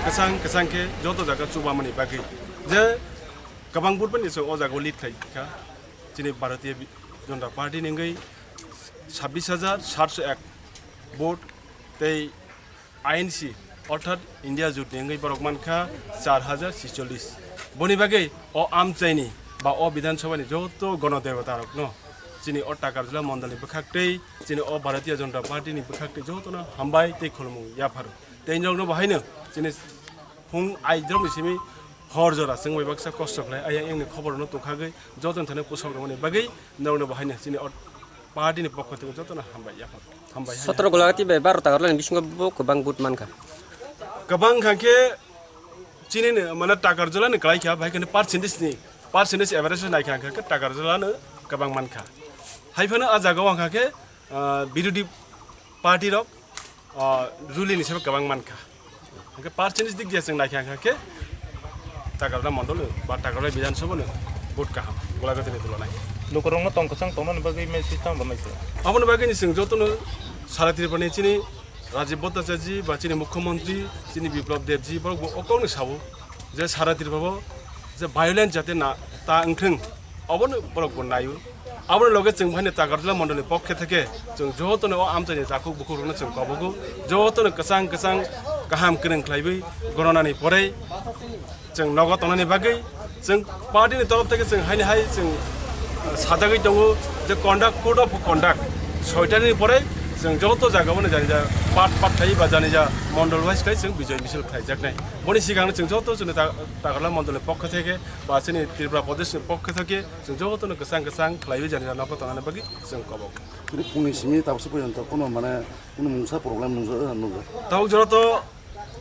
kwchang kwchang khe joto jaga chubamani bagwi je kwbang vote bai ni chwng o jaga o lead khai kha chini Bharatiya Janata Party ni wngwi sabbish hajar satso ek vote tei I N C, orthat India jut ni wngwi borok mankha char hajar chicholish. Boni bagwi o amchaini ba o Bidhan Sabha ni joto gono debota rokno chini o Takarjala mondol ni bwkhak tei chini o Bharatiya Janata Party ni bwkhak tei jotono hambai tei khulumung yapharo. Tei norokno bahaino chini phung aidrok ni simi hor jora chwng bai baksa kosto khlai ayang yang ni khobor no tongkhagwi joto ni thani pusok rwmani bagwi norokno bahaino chini o party ni pokho thwngwi jotono hambai yaphar hambai hai. Sotro Golagati bai baro Takarjala ni bisingo bo kwbang vote mankha. Kwbang kha khe chini ni mane Takarjala ni kwlai kha bai khe percentage ni percentage average nai kha khe Takarjala no kwbang mankha. Hai phano a jaga o kha khe, ah, birodhi party rok, ah, ruling ni sabo kwbang mankha. Hingke percentage dik dia chwng naikha hingke Takarjala mondol ba Takarjala Bidhan Sabha no vote kaham Golagati ni tulo nai. Lukurokno tong kwchang tongnani bagwi message tamo rwnai se. Aboni bagwi ni chwng jotono sara Tripura ni chini Rajiv Bhattacharya ji ba chini Mukhyamantri chini Biplab Deb ji borok bo o kokno sao je sara Tripura bo je violence jate na ta wngthwng. Obono borok bo naio. Aboni loge chwng phaini Takarjala mondolni pokhe theke chwng jotono o amchaini takhuk bukhukrokno chwng kobogo. Jotono kwchang kwchang kaham kwrwng khlaiwi gonanani pore chwng nogo tongnani bagwi chwng party ni torof theke chwng haini hai chwng, uh, sajagwi tongo je conduct, code of conduct soitani pore chwng joto jagao no jani ja part part khai ba jani ja mondol wise khai chwng bijoy misil khlaijaknai. Boni swkangno chwng joto chwngno ta-, Takarjala mondolni pokhe theke ba chini Tripura Pradeshni pokhe theke chwng jotono kwchang kwchang khlaiwi jani rok nokho tongnani bagwi chwng kobok. Phungni simi tabuksa porjonto kono mane kono mungsa problem nukjak, nukjak. Tabuk jora to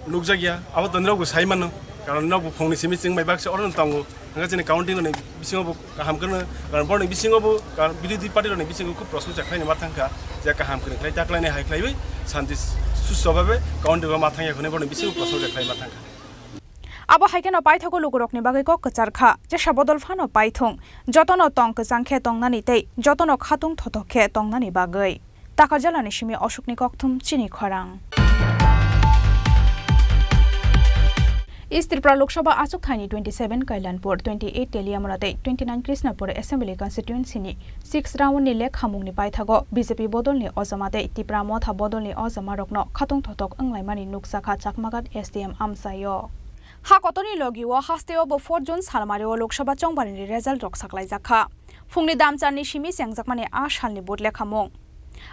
nukjakya, abo to nirok bo sai mano, karon nirok bo phungni simi chwng bai baksa oro tongo, hwnka chini counting ni bisingo bo kaham kwrwng, karon boroni bisingo bo, karon birodhi party rokni bisingo khub prosno chakhlaini ma thangkha, je kaham kwrwng khlai taklaini hai khlaiwi santi susto babe counting ma thangya hwnwi boroni bisingo prosno chakhlai ma thangkha. Abo hai kheno paithago lukurokni bagwi kok kwchar kha, jesa bodol phano paithung, jotono tong kwchang khe tongnani tei jotono khatung thothok khe tongnani bagwi. Takarjalani simi Ashokni kokthum chini khorang. East Tripura Lok Sabha achukthani twenty seven Kailanpur, twenty eight Teliamura tei twenty nine Krishnapur Assembly Constituency ni six round ni lekhamungni paithago B J P bodolni ojama tei Tipra Motha bodolni ojamarokno khatung thothok wnglaimani nukjakha Chakmagat S D M amchaio. Ha kotorni logio hasteo bo four June salmario Lok Sabha chongbarini result rok saklaijakha. Phungni damcharni simi chengjakmani a salni vote lekhamung.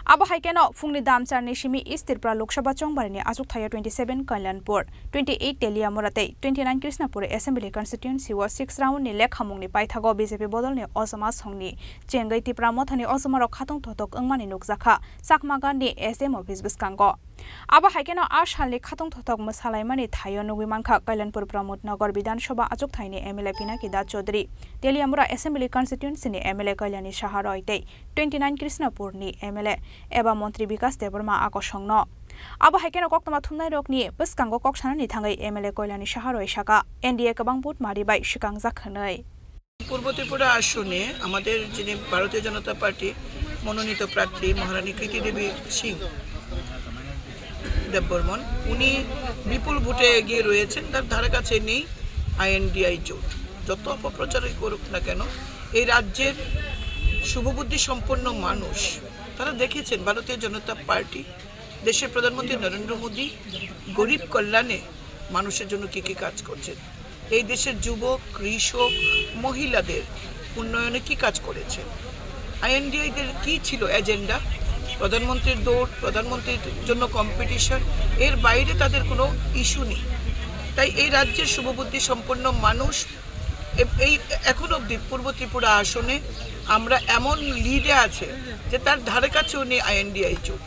Abo hai kheno phungni damcharni simi East Tripura Lok Sabha chongbarini achukthaio twenty seven Kalyanpur, twenty eight Teliamura tei twenty nine Krishnapur Assembly Constituency o six round ni lekhamungni paithago B J P bodolni ojama songni chengwi Tipra Mothani ojamarok khatung thothok wngmani nukjakha Chakmagarni S D M office bwskango. Abo hai kheno a salni khatung thothok mwsalaimani thaio nugwi mankha Kailanpur Pramod Nagar Bidhan Sabha achukthaini M L A Pinaki Das Chaudhary, Teliamura Assembly Constituency ni M L A Kailani Saha Roy tei twenty nine Krishnapur ni M L A eba Montri Bikas Debbarma a kosongno. Abo hai kheno koktwma thumnairokni bwskango kok sanani thangwi M L A Kailani Saha Roy saka, N D A kwbang vote mari bai swkangjak hwnwi. পূর্ব ত্রিপুরা আসনে আমাদের যিনি ভারতীয় জনতা পার্টি মনোনীত প্রার্থী মহারানী কৃতি দেবী সিং দেববর্মন, উনি বিপুল ভোটে এগিয়ে রয়েছেন। তার ধারে কাছে নেই আইএনডিআই জোট। যত অপপ্রচারই করুক না কেন, এই রাজ্যের শুভবুদ্ধি সম্পন্ন মানুষ, তারা দেখেছেন ভারতীয় জনতা পার্টি দেশের প্রধানমন্ত্রী নরেন্দ্র মোদী গরিব কল্যাণে মানুষের জন্য কি কি কাজ করছেন, এই দেশের যুবক, কৃষক, মহিলাদের উন্নয়নে কি কাজ করেছেন, আইএনডিআইদের কি ছিল এজেন্ডা, প্রধানমন্ত্রীর দৌড়, প্রধানমন্ত্রীর জন্য কম্পিটিশন, এর বাইরে তাদের কোনো ইস্যু নেই। তাই এই রাজ্যের শুভবুদ্ধি সম্পন্ন মানুষ এ-, এই এখন অবধি পূর্ব ত্রিপুরা আসনে আমরা এমন লিডে আছে যে তার ধারে কাছেও নেই আইএনডিআই জোট।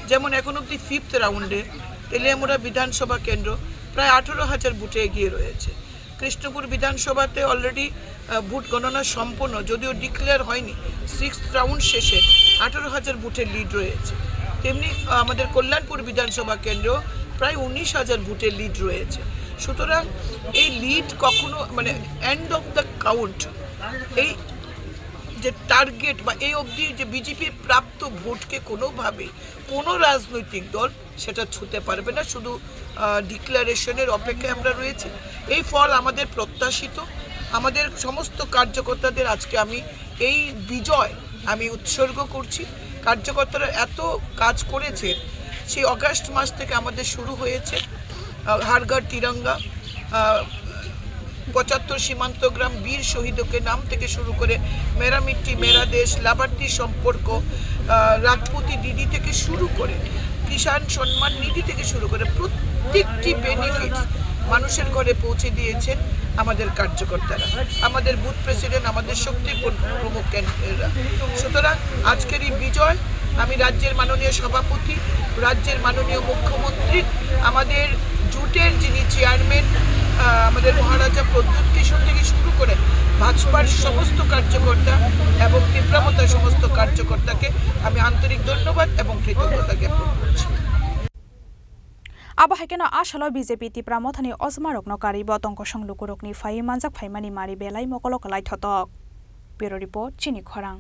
যেমন এখন অবধি ফিফথ রাউন্ডে তেলিয়ামুড়া বিধানসভা কেন্দ্র প্রায় আঠারো হাজার ভোটে এগিয়ে রয়েছে। কৃষ্ণপুর বিধানসভাতে অলরেডি, আহ, ভোট গণনা সম্পন্ন, যদিও ডিক্লেয়ার হয়নি। সিক্সথ রাউন্ড শেষে আঠারো হাজার ভোটের লিড রয়েছে। তেমনি, আহ, আমাদের কল্যাণপুর বিধানসভা কেন্দ্র প্রায় উনিশ হাজার ভোটের লিড রয়েছে। সুতরাং এই লিড কখনো, মানে, এন্ড অফ দ্য কাউন্ট, এই যে টার্গেট বা এই অবধি যে বিজেপির প্রাপ্ত ভোটকে কোনোভাবেই কোনো রাজনৈতিক দল সেটা ছুঁতে পারবে না। শুধু, আহ, ডিক্লারেশনের অপেক্ষায় আমরা রয়েছি। এই ফল আমাদের প্রত্যাশিত। আমাদের সমস্ত কার্যকর্তাদের আজকে আমি এই বিজয় আমি উৎসর্গ করছি। কার্যকর্তারা এত কাজ করেছে, সেই অগাস্ট মাস থেকে আমাদের শুরু হয়েছে, আহ, হর ঘর তিরঙ্গা, আহ, পঁচাত্তর সীমান্ত গ্রাম বীর শহীদকে নাম থেকে শুরু করে মেরা মিট্টি মেরা দেশ, লাভার্থী সম্পর্ক, আহ, লাখপতি দিদি থেকে শুরু করে কিষাণ সম্মান নিধি থেকে শুরু করে প্রত্যেকটি বেনিফিটস মানুষের ঘরে পৌঁছে দিয়েছেন আমাদের কার্যকর্তারা, আমাদের বুথ প্রেসিডেন্ট, আমাদের শক্তি প্র-, প্রমুখ ক্যান্ডিডেটরা। সুতরাং আজকের এই বিজয় আমি রাজ্যের মাননীয় সভাপতি, রাজ্যের মাননীয় মুখ্যমন্ত্রী, আমাদের জোটের যিনি চেয়ারম্যান, আহ, আমাদের মহারাজা প্রদ্যুৎ কিশোর থেকে শুরু করে ভাজপার সমস্ত কার্যকর্তা এবং তীব্রামতার সমস্ত কার্যকর্তাকে আমি আন্তরিক ধন্যবাদ এবং কৃতজ্ঞতা জ্ঞাপন করছি। Abo hai kheno a salo B J P Tipra Mothani ojmarokno karwi bo tongkosong lukurokni phaiwi manjak phaimani mari belai mokolo kwlai thotok. Bureau Report, Chini Khorang.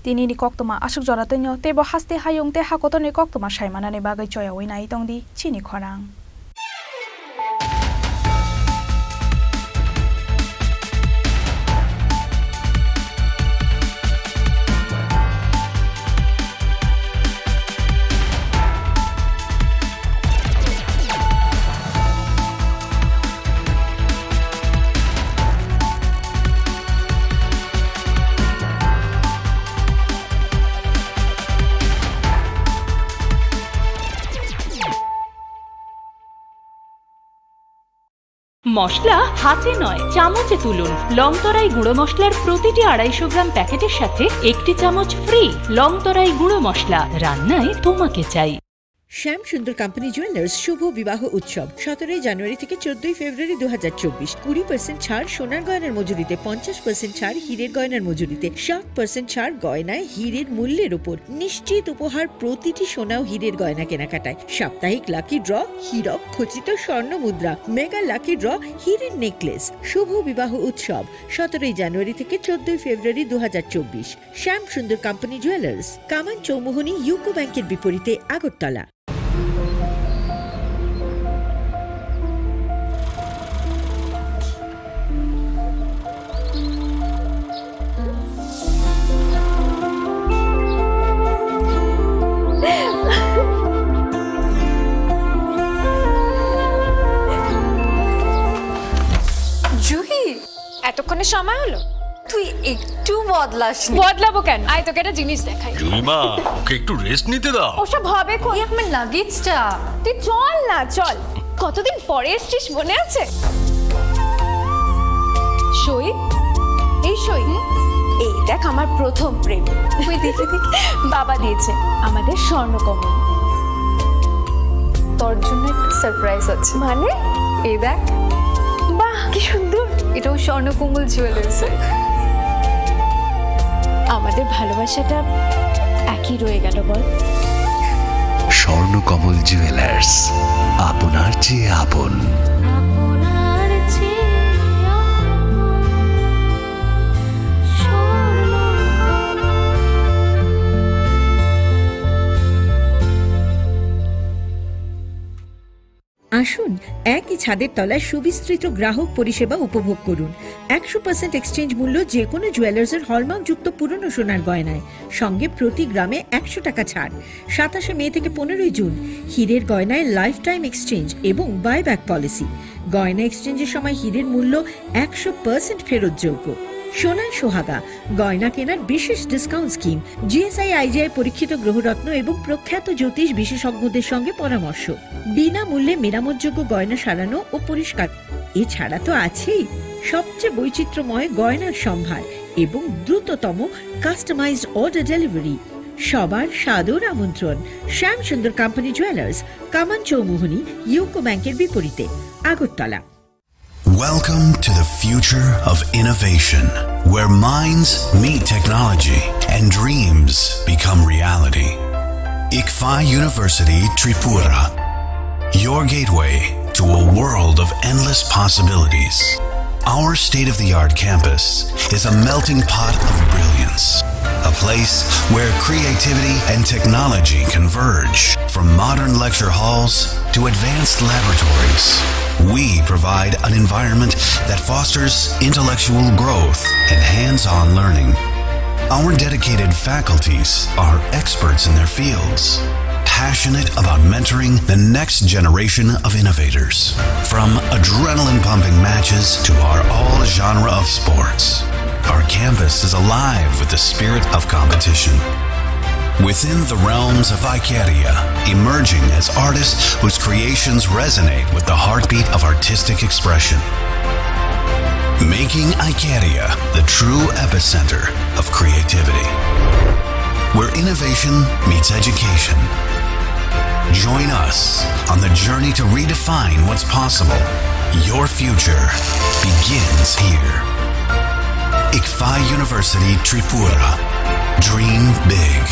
Tinini koktwma aswk jora twino teibo haste hayung tei hakotorni koktwma saimanani bagwi choyaui nai tongdi Chini Khorang. মশলা হাতে নয়, চামচে তুলুন। লংতরাই গুঁড়ো মশলার প্রতিটি আড়াইশো গ্রাম প্যাকেটের সাথে একটি চামচ ফ্রি। লংতরাই গুঁড়ো মশলা, রান্নায় তোমাকে চাই। শ্যাম সুন্দর কোম্পানি জুয়েলার্স শুভ বিবাহ উৎসব সতেরোই জানুয়ারি থেকে চোদ্দই ফেব্রুয়ারি দু হাজার চব্বিশ। কুড়ি পার্সেন্ট ছাড় সোনার গয়নার মজুরিতে, পঞ্চাশ পার্সেন্ট ছাড় হীরের গয়নার মজুরিতে, সাত পার্সেন্ট ছাড় গয়নায় হীরের মূল্যের উপর। নিশ্চিত উপহার প্রতিটি সোনা ও হীরের গয়না কেনাকাটায়। সাপ্তাহিক লাকি ড্র, হীরক খচিত স্বর্ণ মুদ্রা, মেগা লাকি ড্র, হীরের নেকলেস। শুভ বিবাহ উৎসব সতেরোই জানুয়ারি থেকে চোদ্দই ফেব্রুয়ারি দু হাজার চব্বিশ। শ্যাম সুন্দর কোম্পানি জুয়েলার্স, কামান চৌমুহনী ইউকো ব্যাংকের বিপরীতে, আগরতলা। জুহি, এতক্ষণে সময় হলো? তুই একটু বদলাসনি। বদলাবো কেন? আয়, তোকে একটা জিনিস দেখাই। জুইমা, ওকে একটু রেস্ট নিতে দাও। ওসব হবে কোন? এই আমার লাগেজটা। তুই চল না, চল। কতদিন পরে এসছিস, মনে আছে? সই, এই সই। এই দেখ, আমার প্রথম প্রেম। ওই দেখে দেখে বাবা দিয়েছে আমাদের স্বর্ণকমল। তোর জন্য একটা সারপ্রাইজ আছে। মানে? এই দেখ। বাহ, কি সুন্দর। এটাও স্বর্ণকমল জুয়েলার্স। আমাদের ভালোবাসাটা একই রয়ে গেল, বল? স্বর্ণকমল জুয়েলার্স, আপনার চেয়ে আপন। আসুন, একই ছাদের তলায় সুবিস্তৃত গ্রাহক পরিষেবা উপভোগ করুন। একশো পার্সেন্ট এক্সচেঞ্জ মূল্য যে কোনো জুয়েলার্সের হলমার্কযুক্ত পুরনো সোনার গয়নায়, সঙ্গে প্রতি গ্রামে একশো টাকা ছাড়। সাতাশে মে থেকে পনেরোই জুন, হীরের গয়নায় লাইফ টাইম এক্সচেঞ্জ এবং বাইব্যাক পলিসি। গয়না এক্সচেঞ্জের সময় হীরের মূল্য একশো পার্সেন্ট ফেরতযোগ্য। সোনায় সোহাগা, গয়না কেনার বিশেষ ডিসকাউন্ট স্কিম, জিএসআই আইজিআই পরীক্ষিত গ্রহরত্ন এবং প্রখ্যাত জ্যোতিষ বিশেষজ্ঞদের সঙ্গে পরামর্শ। বিনামূল্যে মেরামতযোগ্য গয়না সারানো ও পরিষ্কার। এছাড়া তো আছেই সবচেয়ে বৈচিত্র্যময় গয়নার সম্ভার এবং দ্রুততম কাস্টমাইজড অর্ডার ডেলিভারি। সবার সাদর আমন্ত্রণ শ্যাম সুন্দর কোম্পানি জুয়েলার্স, কামান চৌমুহনী, ইউকো ব্যাংকের বিপরীতে, Agartala. Welcome to the future of innovation, where minds meet technology and dreams become reality. Ikfa University Tripura, your gateway to a world of endless possibilities. Our state-of-the-art campus is a melting pot of brilliance, a place where creativity and technology converge. From modern lecture halls to advanced laboratories, we provide an environment that fosters intellectual growth and hands-on learning. Our dedicated faculties are experts in their fields, passionate about mentoring the next generation of innovators. From adrenaline-pumping matches to our all-genre of sports, our campus is alive with the spirit of competition. Within the realms of Icaria, emerging as artists whose creations resonate with the heartbeat of artistic expression. Making Icaria the true epicenter of creativity, where innovation meets education. Join us on the journey to redefine what's possible. Your future begins here. Ikfa University Tripura. Dream big.